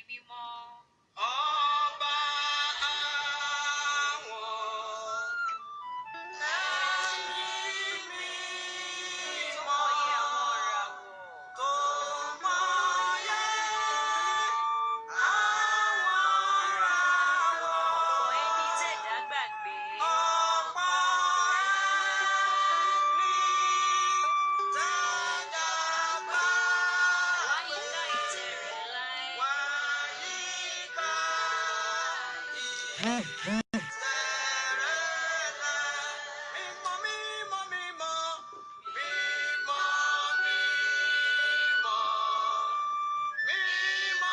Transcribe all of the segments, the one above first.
mímọ́. Ọba àwọn ẹni Tó mímọ́ mọyì àwọn ìràwọ̀. tó mọyé àwọn ìràwọ̀. Ọ̀pọ̀ ẹni tẹ̀dá gbàgbé. Ọ̀pọ̀ ẹni tẹ̀dá Wáyíká gbàgbé. ìtẹ́ rẹ̀ láé. Wáyíká ìtẹ̀rẹ̀lẹ̀. Mímọ́, mímọ́, mímọ́, mímọ́, mímọ́, mímọ́,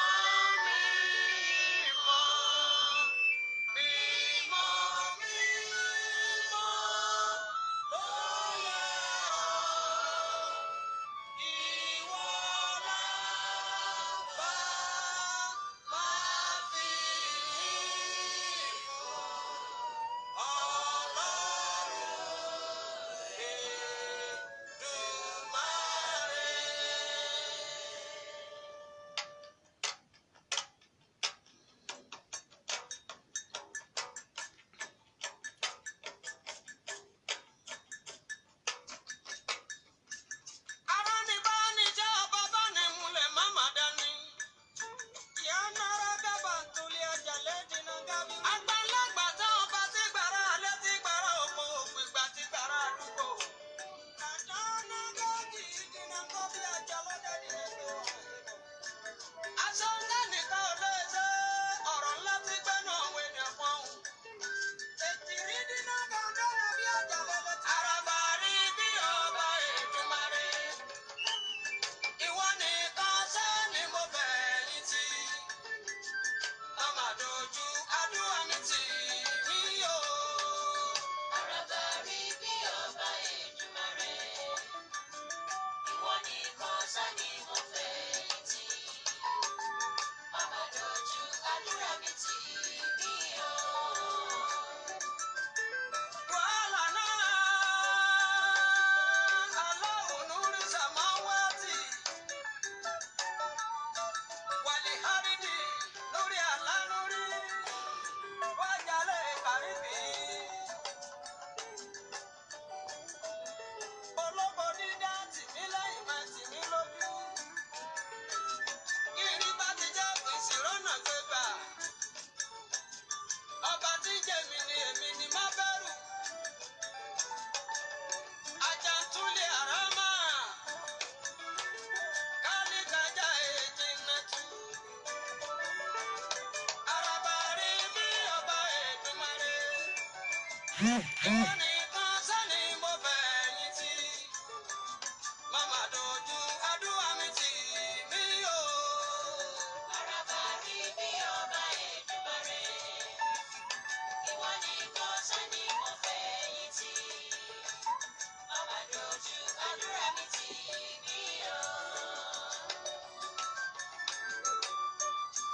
mímọ́, mímọ́, mímọ́ ló yẹ ọ́. Ìwọ la bá máa fi yìn fún Ọlọ́run Èdùmàrè. Aránibánijẹ́ ọba bá ní múlẹ̀ má má dání. Àgbàlagbà tá ọba tí gbàrà alẹ́ tí gbàrà oko ògbìgbà tí gbàrà àdúgbò. Aṣọ ńlá nìkan ò lè ṣe ọ̀rọ̀ ńlá tí gbẹ́nu àwọn ènìyàn fọ́hùn. Àràbà rí bí ọba Èdùmàrè. Ìwọ nìkan ṣá ni mo fẹ̀yìn tì. Má má dojú àdúrà mi tì mí o. Àràbà rí bí ọba Èdùmàrè. Ìwọ nìkan ṣá ni mo fẹ̀yìntì. Má má dojú àdúrà mi tì mí o. Wàhálà náà, Allahu nuri samawati. Wàlí hárìdì lórí àlá lórí. Wájálẹ̀ kàríbì. Ológo dídá tì mí lẹ́yìn máa tì mí lójú. Kiri bá ti jẹ́ ìṣirọ́nà gbégbà. Ọba tí jẹ̀mí ni èmi ni má bẹ̀rù. Àjàntúlẹ̀ àrámà. Kálíkájà èjì nàtú. Àràbà rí bí ọba Èdùmàrè. Ìwọ nìkan ṣá ni mo fẹ̀yìn tì. Má má dojú àdúrà mi tì mí o. Àràbà rí bí ọba Èdùmàrè. Ìwọ nìkan ṣá ni mo fẹ̀yìntì. Má má dojú àdúrà mi tì mí o.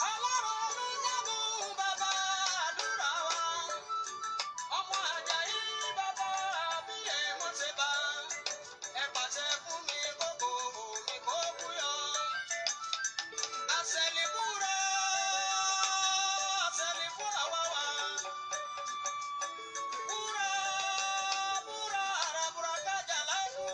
Ọlọ́run Olúṣẹ́gun bàbá àdúrà wa. Ọmọ Àjàyí bàbá àbíyè Mọ́sẹ̀bá. Ẹ pàṣẹ fún mi kókó mi kó búyọ. Àṣẹlíbúra, àṣẹlíbúra wá wá. Búra, búra, àràbúra kájà láìkú.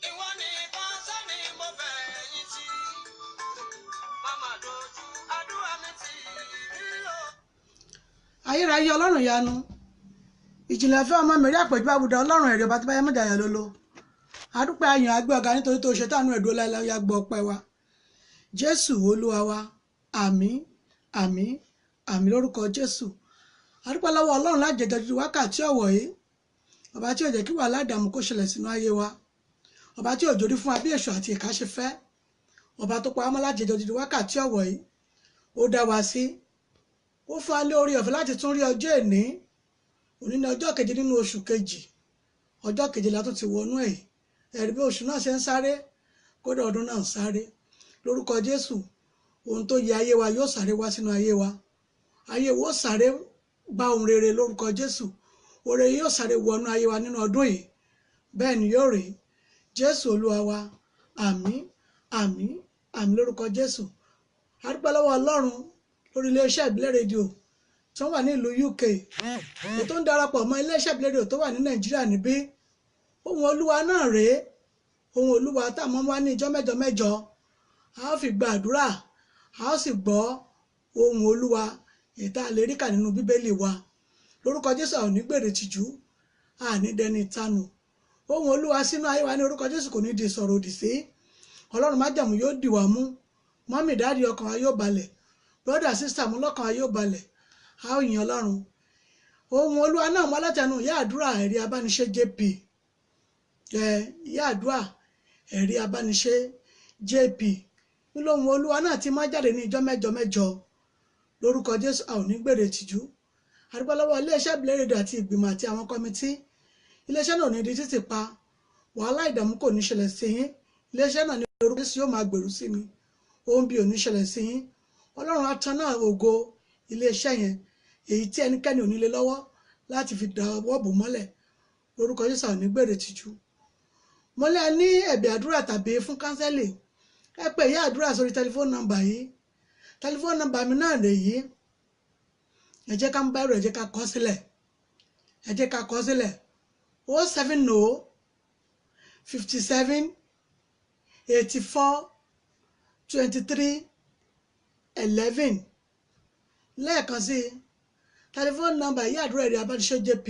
Ìwọ nìkan ṣá ni mo fẹ̀yìn tì. Má má dojú àdúrà mi tì mí o. Ayérayé Ọlọ́run yanu, ìjìnlẹ̀ fẹ́ ọmọ mẹ́rí àpèjú àbùdá Ọlọ́run ẹ̀rí ọba tó bá yẹ mọ́jà yàn lólo. Adúpẹ́ ayàn agbẹ́ ọ̀gá nítorí tó ṣe táànú ẹ̀dúró láéláé ya gbọ́ ọpẹ́ wa. Jésù Olúwa wa, àmín, àmín, àmín lórúkọ Jésù. Adúpẹ́ lọ́wọ́ Ọlọ́run lájẹjọ ju wákàtí ọ̀wọ̀ yìí. Ọba tí ò jẹ́ kí wàhálà ìdààmú kó ṣẹlẹ̀ sínú ayé wa. Ọba tí ò jórí fún wa bí èṣù àti ìkà ṣe fẹ́. Ọba tó pa á mọ́ lájẹjọ ju wákàtí ọ̀wọ̀ yìí. Ó dá wa sí. Ó fún wa ní oore ọ̀fẹ́ láti tún rí ọjọ́ èní. Òní ní ọjọ́ keje nínú oṣù kejì. Ọjọ́ 12 tó ti wọnú ẹ̀. Ẹ̀rí bí oṣù náà ṣe ń sáré, kódà ọdún náà ń sáré. Lórúkọ Jésù, ohun tó yẹ ayé wa yóò sáré wá sínú ayé wa. Ayé wo sáré gba ohun rere lórúkọ Jésù. Oore yóò sáré wọnú ayé wa nínú ọdún yìí. Bẹ́ẹ̀ ni yóò rí. Jésù Olúwa wa. Àmín, àmín, àmín lórúkọ Jésù. A dúpẹ́ lọ́wọ́ Ọlọ́run lórí iléeṣẹ́ ìbílẹ̀ rédíò tó wà ní ìlú UK, èyí tó ń darapọ̀ mọ́ iléeṣẹ́ ìbílẹ̀ rédíò tó wà ní Nàìjíríà níbí. Ohun Olúwa náà rèé. Ohun Olúwa tá a mọ́ wá ní ìjọ mẹ́jọ mẹ́jọ. A ó fi gba àdúrà, a ó sì gbọ́ ohun Olúwa èyí tá a lè rí kà nínú Bíbélì wa. Lórúkọ Jésù, a ò ní gbèrè tìjú, a ní dẹni ìtanù. Ohun Olúwa sínú ayé wa ní orúkọ Jésù kò ní di sọ̀rọ̀ òdì sí. Ọlọ́run májẹ̀mú yóò dì wá mú. Mọ́mì, dáàdi, ọkàn wa yóò balẹ̀. Brọ́dà, sísà mú lọ́kàn wa yóò balẹ̀. A ó yin Ọlọ́run. Ohun Olúwa náà mú alátẹnu ìyá àdúrà ẹ̀rí abániṣe JP. Ìyá àdúrà ẹ̀rí abániṣe JP. Nínú ohun Olúwa náà ti máa jáde ní ìjọ mẹ́jọ mẹ́jọ. Lórúkọ Jésù, a ò ní gbèrè tìjú. A dúpẹ́ lọ́wọ́ iléeṣẹ́ ìbílẹ̀ rédíò àti ìgbìmọ̀ àti àwọn kọ́mítì. Iléeṣẹ́ náà ò ní di títì pa. Wàhálà ìdààmú kò ní ṣẹlẹ̀ sí yín. Iléeṣẹ́ náà ní orúkọ Jésù yóò máa gbèrú sí mi. Ohun bí ò ní ṣẹlẹ̀ sí yín. Ọlọ́run á tan náà ògo iléeṣẹ́ yẹn, èyí tí ẹnikẹ́ni ò ní lé lọ́wọ́ láti fi da ọwọ́ bò mọ́lẹ̀. Lórúkọ Jésù, a ò ní gbèrè tìjú. Mo lẹ́ ní ẹ̀bẹ̀ àdúrà tàbí fún kánsẹ́lì. Ẹ pè ìyá àdúrà sórí tẹlifóònù nọ́mbà yìí. Tẹlifóònù nọ́mbà mi náà lèyí. Ẹ jẹ́ ká ń bá ẹ̀rọ, ẹ jẹ́ ká kọ sílẹ̀. Ẹ jẹ́ ká kọ sílẹ̀. 070 57 84 23 11. Lẹ́ẹ̀kan sí i, tẹlifóònù nọ́mbà ìyá àdúrà ẹ̀rí abániṣe JP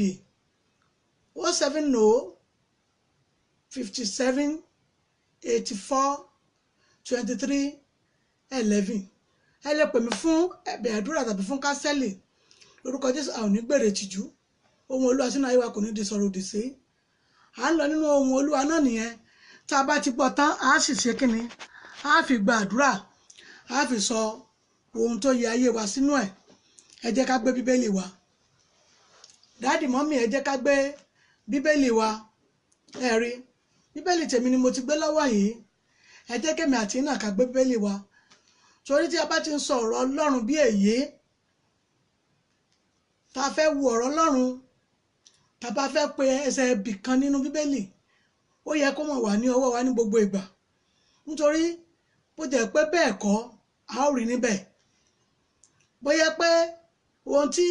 070 57 84 23 11. Ẹ lè pè mí fún ẹ̀bẹ̀ àdúrà tàbí fún kánsẹ́lì. Lórúkọ Jésù, a ò ní gbèrè tìjú. Ohun Olúwa sínú ayé wa kò ní di sọ̀rọ̀ òdì sí. À ń lọ nínú ohun Olúwa náà nìyẹn. Tá a bá ti gbọ́ tán, a sì ṣe kínni? A fi gba àdúrà, a fi sọ ohun tó yẹ ayé wa sínú ẹ̀. Ẹ jẹ́ ká gbé Bíbélì wa. Dáàdì, mọ́mì, ẹ jẹ́ ká gbé Bíbélì wa. Ẹ rí, Bíbélì tèmi ni mo ti gbé lọ́wọ́ yìí. Ẹ jẹ́ kémi àti iná ká gbé Bíbélì wa. Torí tí a bá ti ń sọ ọ̀rọ̀ Ọlọ́run bí èyí, tá a fẹ́ wo ọ̀rọ̀ Ọlọ́run, tá a bá fẹ́ pe ẹsẹ̀ ibì kan nínú Bíbélì, ó yẹ kó mọ̀ wà ní ọwọ́ wa ní gbogbo ìgbà. Nítorí bó jẹ́ pé bẹ́ẹ̀ kọ́, a ó rí níbẹ̀. Bóyá pé ohun tí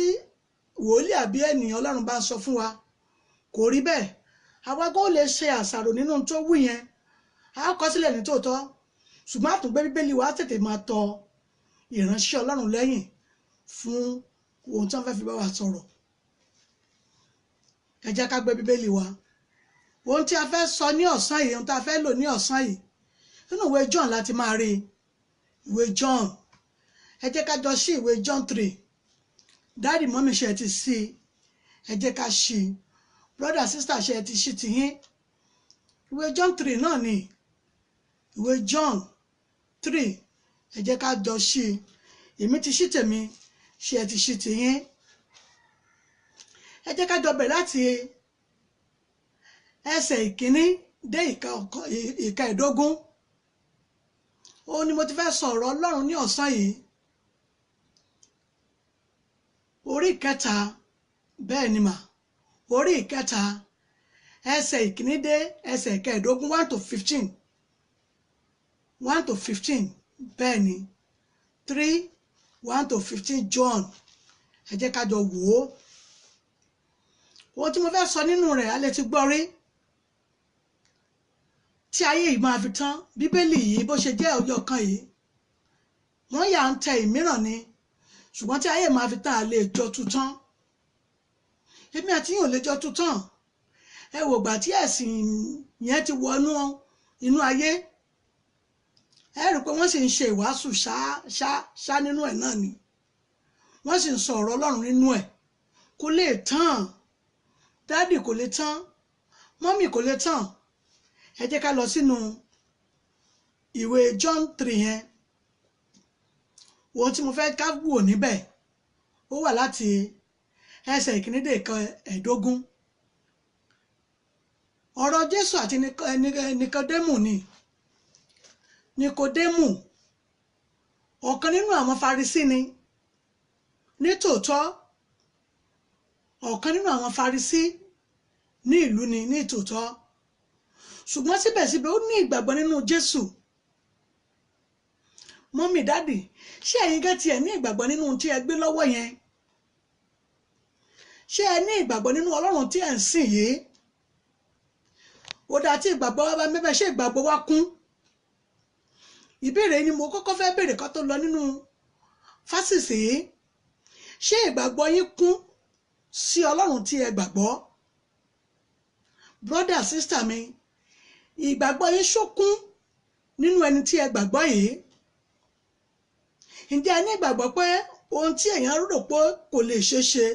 wòlíì àbí ènìyàn Ọlọ́run bá sọ fún wa kò rí bẹ́ẹ̀, àwa kò lè ṣe àṣàrò nínú tó wù yẹn. A ó kọ sílẹ̀ ní tòótọ́, ṣùgbọ́n àtúngbé Bíbélì wa tètè máa tọ ìránṣẹ́ Ọlọ́run lẹ́yìn fún ohun tí wọ́n fẹ́ fi bá wa sọ̀rọ̀. Ẹ jẹ́ ká gbé Bíbélì wa. Ohun tí a fẹ́ sọ ní ọ̀sán yìí, ohun tí a fẹ́ lò ní ọ̀sán yìí, nínú ìwé John láti máa rí. Ìwé John. Ẹ jẹ́ ká jọ sí ìwé John 3. Dáàdì, mọ́mì, ṣe ti sí i? Ẹ jẹ́ ká ṣí i. Brother, sister, ṣe ti ṣí tiyín? Ìwé John 3 náà ni. Ìwé John 3. Ẹ jẹ́ ká jọ ṣí i. Èmi ti ṣí tèmi, ṣe ti ṣí tiyín? Ẹ jẹ́ ká jọ bẹ̀rẹ̀ láti ẹsẹ̀ ìkíní dé ìkẹẹ̀dógún. Òun ni mo ti fẹ́ sọ ọ̀rọ̀ Ọlọ́run ní ọ̀sán yìí. Orí 3, bẹ́ẹ̀ ni mà, orí 3, ẹsẹ̀ ìkíní dé ẹsẹ̀ 15, 1 to 15, 1 to 15, bẹ́ẹ̀ ni, 3 1 to 15 John. Ẹ jẹ́ ká jọ wò ó. Ohun tí mo fẹ́ sọ nínú rẹ̀, a lè ti gbọ́ rí. Tí ayé yìí máa fi tán, Bíbélì yìí bó ṣe jẹ́ ọjọ́ kan yìí, wọ́n yà ń tẹ ìmíràn ni, ṣùgbọ́n tí ayé máa fi tán, a lè jọ tuntun. Èmi àti yín ò lè jọ tuntun. Ẹ wò gbà tí ẹ̀sìn yẹn ti wọnú inú ayé, ẹ rí i pé wọ́n sì ń ṣe ìwàásù ṣá ṣá ṣá nínú ẹ̀ náà ni. Wọ́n sì ń sọ ọ̀rọ̀ Ọlọ́run nínú ẹ̀. Kò lè tán. Dádì, kò lè tán. Mọ́mì, kò lè tán. Ẹ jẹ́ ká lọ sínú ìwé John 3 yẹn. Ohun tí mo fẹ́ ká wò níbẹ̀, ó wà láti ẹsẹ̀ ìkíní dé 15. Ọ̀rọ̀ Jésù àti Nikodémù ni. Nikodémù ọ̀kan nínú àwọn Farisí ni. Nítòótọ́, ọ̀kan nínú àwọn Farisí ní ìlú ni ní tòótọ́, ṣùgbọ́n síbẹ̀síbẹ̀ ó ní ìgbàgbọ́ nínú Jésù. Mọ́mì, dádì, ṣé ẹ̀yin gẹ́ tiẹ̀ ní ìgbàgbọ́ nínú ohun tí ẹ gbé lọ́wọ́ yẹn? Ṣé ẹ ní ìgbàgbọ́ nínú Ọlọ́run tí ẹ̀ ń sìn yìí? Ó dáa, tí ìgbàgbọ́ wa bá mẹ́fẹ́, ṣé ìgbàgbọ́ wa kún? Ìbéèrè ni mo kọ́kọ́ fẹ́ béèrè kó tó lọ nínú fásìsì yìí. Ṣé ìgbàgbọ́ yín kún sí Ọlọ́run tí ẹ gbàgbọ́? Brother, sister mi, ìgbàgbọ́ yín ṣókún nínú ẹni tí ẹ gbàgbọ́ yìí? Ǹjẹ́ ẹ ní ìgbàgbọ́ pé ohun tí èèyàn rò pé kò lè ṣeé ṣe,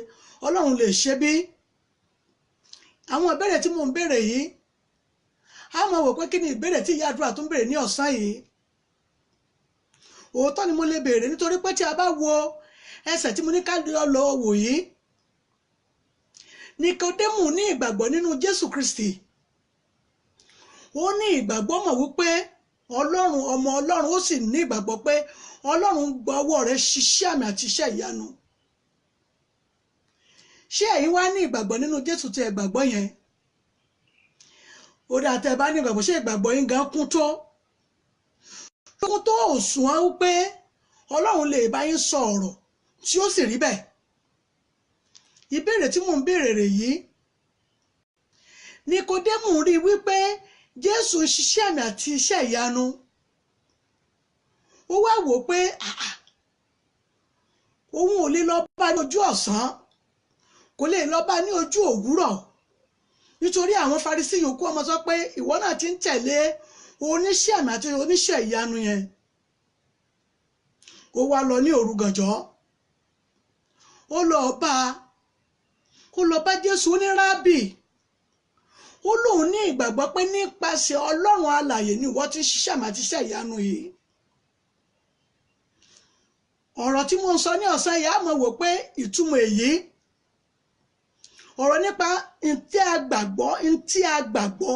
Ọlọ́run lè ṣe bí? Àwọn ìbéèrè tí mò ń béèrè yìí, a máa wò pé kí ni ìbéèrè tí ìyá àdúrà tún béèrè ní ọ̀sán yìí. Òótọ́ ni mo lè béèrè, nítorí pé tí a bá wo ẹsẹ̀ tí mo ní ká lọ wò yìí, Nikodémù ní ìgbàgbọ́ nínú Jésù Kristi. Ó ní ìgbàgbọ́ mọ̀ wípé Ọlọ́run, ọmọ Ọlọ́run, ó sì ní ìgbàgbọ́ pé Ọlọ́run gba ọwọ́ rẹ̀ ṣiṣẹ́ àmì àti iṣẹ́ ìyanu. Ṣé ẹ̀yin wá ní ìgbàgbọ́ nínú Jésù tí ẹ gbàgbọ́ yẹn? Ó dáa, tẹ́ ẹ bá ní ìgbàgbọ́, ṣé ìgbàgbọ́ yín gan kún tó? Kún tó òṣùwọ̀n wípé Ọlọ́run lè bá yín sọ ọ̀rọ̀ tí ó sì rí bẹ́ẹ̀? Ìbéèrè tí mò ń béèrè rè yìí. Nikodémù rí wípé Jésù ń ṣiṣẹ́ àmì àti iṣẹ́ ìyanu. Ó wá wò ó pé òun ò lè lọ bá ní ojú ọ̀sán, kò lè lọ bá ní ojú òwúrọ̀, nítorí àwọn Farisí yòókù ọmọ sọ pé ìwọ náà ti ń tẹ̀lé oníṣẹ́ àmì àti oníṣẹ́ ìyanu yẹn. Ó wá lọ ní òru gànjọ́, ó lọ bá ó lọ bá Jésù. Ó ní, "Rábì," ó lóun ní ìgbàgbọ́ pé nípasẹ̀ Ọlọ́run alààyè ni ìwọ ti ń ṣiṣẹ́ àmì àti iṣẹ́ ìyanu yìí. Ọ̀rọ̀ tí mo ń sọ ní ọ̀sán yìí, á mọ̀ wò pé ìtumọ̀ èyí, ọ̀rọ̀ nípa ntí a gbàgbọ́, ntí a gbàgbọ́,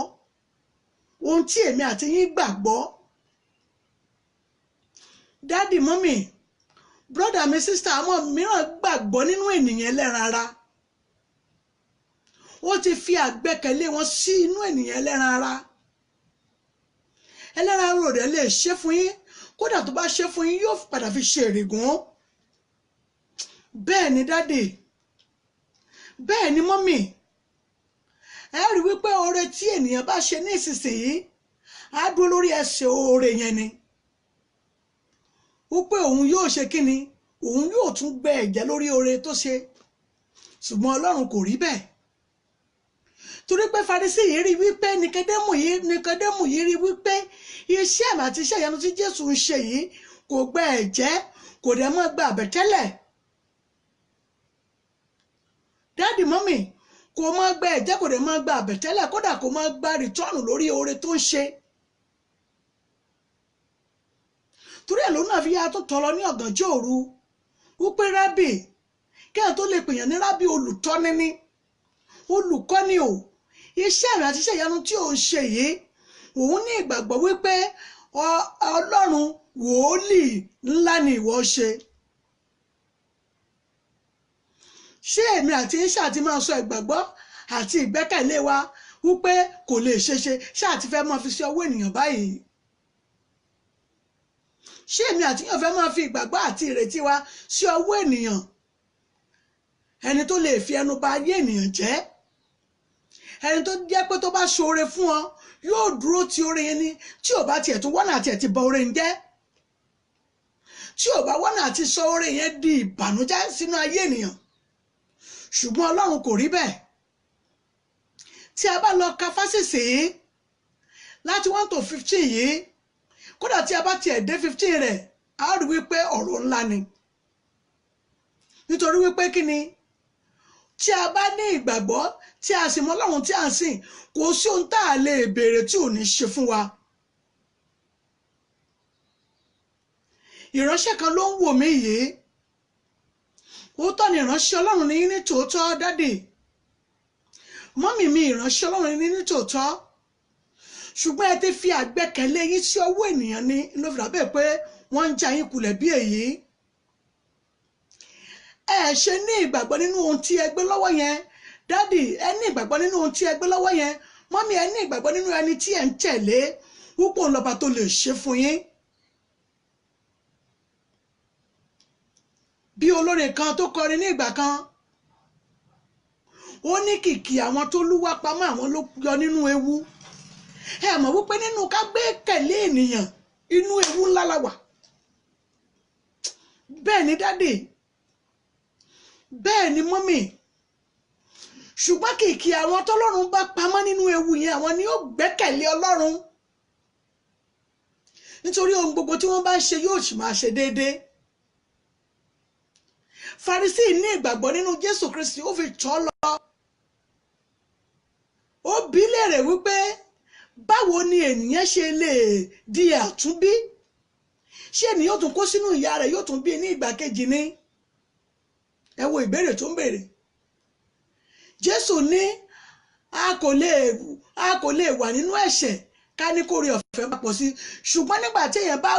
ohun tí èmi àti yín gbàgbọ́. Daddy, mummy, brother mi, sister, àwọn mìíràn gbàgbọ́ nínú ènìyàn ẹlẹ́ran ara. Ó ti fi àgbẹ́kẹ̀lé wọn sí inú ènìyàn ẹlẹ́ran ara. Ẹlẹ́ran ara rẹ̀ lè ṣe fún yín, kódà tó bá ṣe fún yín, yóò padà fi ṣe èrègùn. Bẹ́ẹ̀ ni daddy, bẹ́ẹ̀ ni mummy. Ẹ rí wípé oore tí ènìyàn bá ṣe ní ìsinsìnyí, á dúró lórí ẹsẹ̀ oore yẹn ni, wípé òun yóò ṣe kíni, òun yóò tún gbẹ ẹ̀jẹ̀ lórí oore tó ṣe. Ṣùgbọ́n Ọlọ́run kò rí bẹ́ẹ̀, torí pé Farisí yìí rí wípé Nikodémù yìí rí wípé iṣẹ́ àmì àti iṣẹ́ ìyanu tí Jésù ń ṣe yìí kò gbẹ ẹ̀jẹ̀, kò dẹ̀ mọ́ gba àbẹ̀tẹ́lẹ̀. Daddy, mummy, kò mọ́ gba ẹ̀jẹ̀, kò dẹ̀ mọ́ gba àbẹ̀tẹ́lẹ̀, kódà kò mọ́ gba return lórí oore tó ń ṣe. Torí ẹ̀ ló náà fi yára tó tọrọ ní ọ̀gànjọ́ òru wípé, "Rábì," kéèyàn tó lè pèèyàn ní rábì, olùtọ́ni ní, olùkọ́ni o, "iṣẹ́ àmì àti iṣẹ́ ìyanu tí ò ń ṣe yìí, òun ní ìgbàgbọ́ wípé Ọlọ́run wòólì ńlá ni ìwọ ṣe." Ṣé èmi àti yín ṣáà ti máa sọ ìgbàgbọ́ àti ìgbẹ́kẹ̀lé wa wípé kò lè ṣeé ṣe, ṣáà ti fẹ́ máa fi sí ọwọ́ ènìyàn báyìí? Ṣé èmi àti yín fẹ́ máa fi ìgbàgbọ́ àti ìrètí wa sí ọwọ́ ènìyàn, ẹni tó lè fi ẹnu ba ayé ènìyàn jẹ́, ẹni tó jẹ́ pé tó bá ṣoore fún ọ, yóò dúró ti oore yẹn ni, tí ò bá tiẹ̀ tún wọ́nà àti ẹ̀ ti ba oore ń jẹ́, tí ò bá wọ́nà àti sọ oore yẹn di ìbànújẹ́ sínú ayé ènìyàn? Ṣùgbọ́n Ọlọ́run kò rí bẹ́ẹ̀. Tí a bá lọ ka verses yìí láti 1 to 15 yìí, kódà tí a bá tiẹ̀ dé 15 rẹ̀, a rí wípé ọ̀rọ̀ ńlá ni. Nítorí wípé kí ni? Tí a bá ní ìgbàgbọ́, tí a sì mọ Ọlọ́run tí a ń sìn, kò sí ohun tá a lè béèrè tí ò ní ṣe fún wa. Ìránṣẹ́ kan ló ń wò mí yìí. Òótọ́ ni, ìránṣẹ́ Ọlọ́run ní ní tòótọ́. Daddy, Mọ́mì mi, ìránṣẹ́ Ọlọ́run ní nítòótọ́, ṣùgbọ́n ẹ ti fi àgbẹ́kẹ̀lé yín sí ọwọ́ ènìyàn ni ló fi dàbí pé wọ́n ń já yín kulẹ̀ bí èyí. Ẹ ṣe ní ìgbàgbọ́ nínú ohun tí ẹ gbé lọ́wọ́ yẹn. Dádì, ẹ ní ìgbàgbọ́ nínú ohun tí ẹ gbé lọ́wọ́ yẹn. Mọ́mí, ẹ ní ìgbàgbọ́ nínú ẹni tí ẹ ń tẹ̀lé wúpọ̀ ńlọba tó lè ṣe fún yín. Bí olórin kan tó kọrin ní ìgbà kan, ó ní kìkì àwọn tó lúwá pamọ́ àwọn ló yọ nínú ewu. Ẹ mọ̀ wípé nínú ká gbẹ́kẹ̀lé ènìyàn, inú ewu ńlá la wà. Bẹ́ẹ̀ ni dádì, bẹ́ẹ̀ ni mọ́mì, ṣùgbọ́n kìkì àwọn tọ́lọ́run bá pamọ́ nínú ewu yẹn, àwọn ni ó gbẹ́kẹ̀lé Ọlọ́run, nítorí ohun gbogbo tí wọ́n bá ń ṣe yóò sì máa ṣe déédéé. Farisí ní ìgbàgbọ́ nínú Jésù Kristi, ó fi tọ́ lọ. Ó bi léèrè wípé báwo ni ènìyàn ṣe lè di àtúnbí? Ṣé ènìyàn yóò tún kó sínú ìyá rẹ̀, yóò tún bí ní ìgbà kejì ni? Ẹ wo ìbéèrè tó ń béèrè. Jésù ní a kò lè wà nínú ẹ̀ṣẹ̀ ká ní kó rí ọ̀fẹ́ máa pọ̀ sí, ṣùgbọ́n nígbà tí èèyàn bá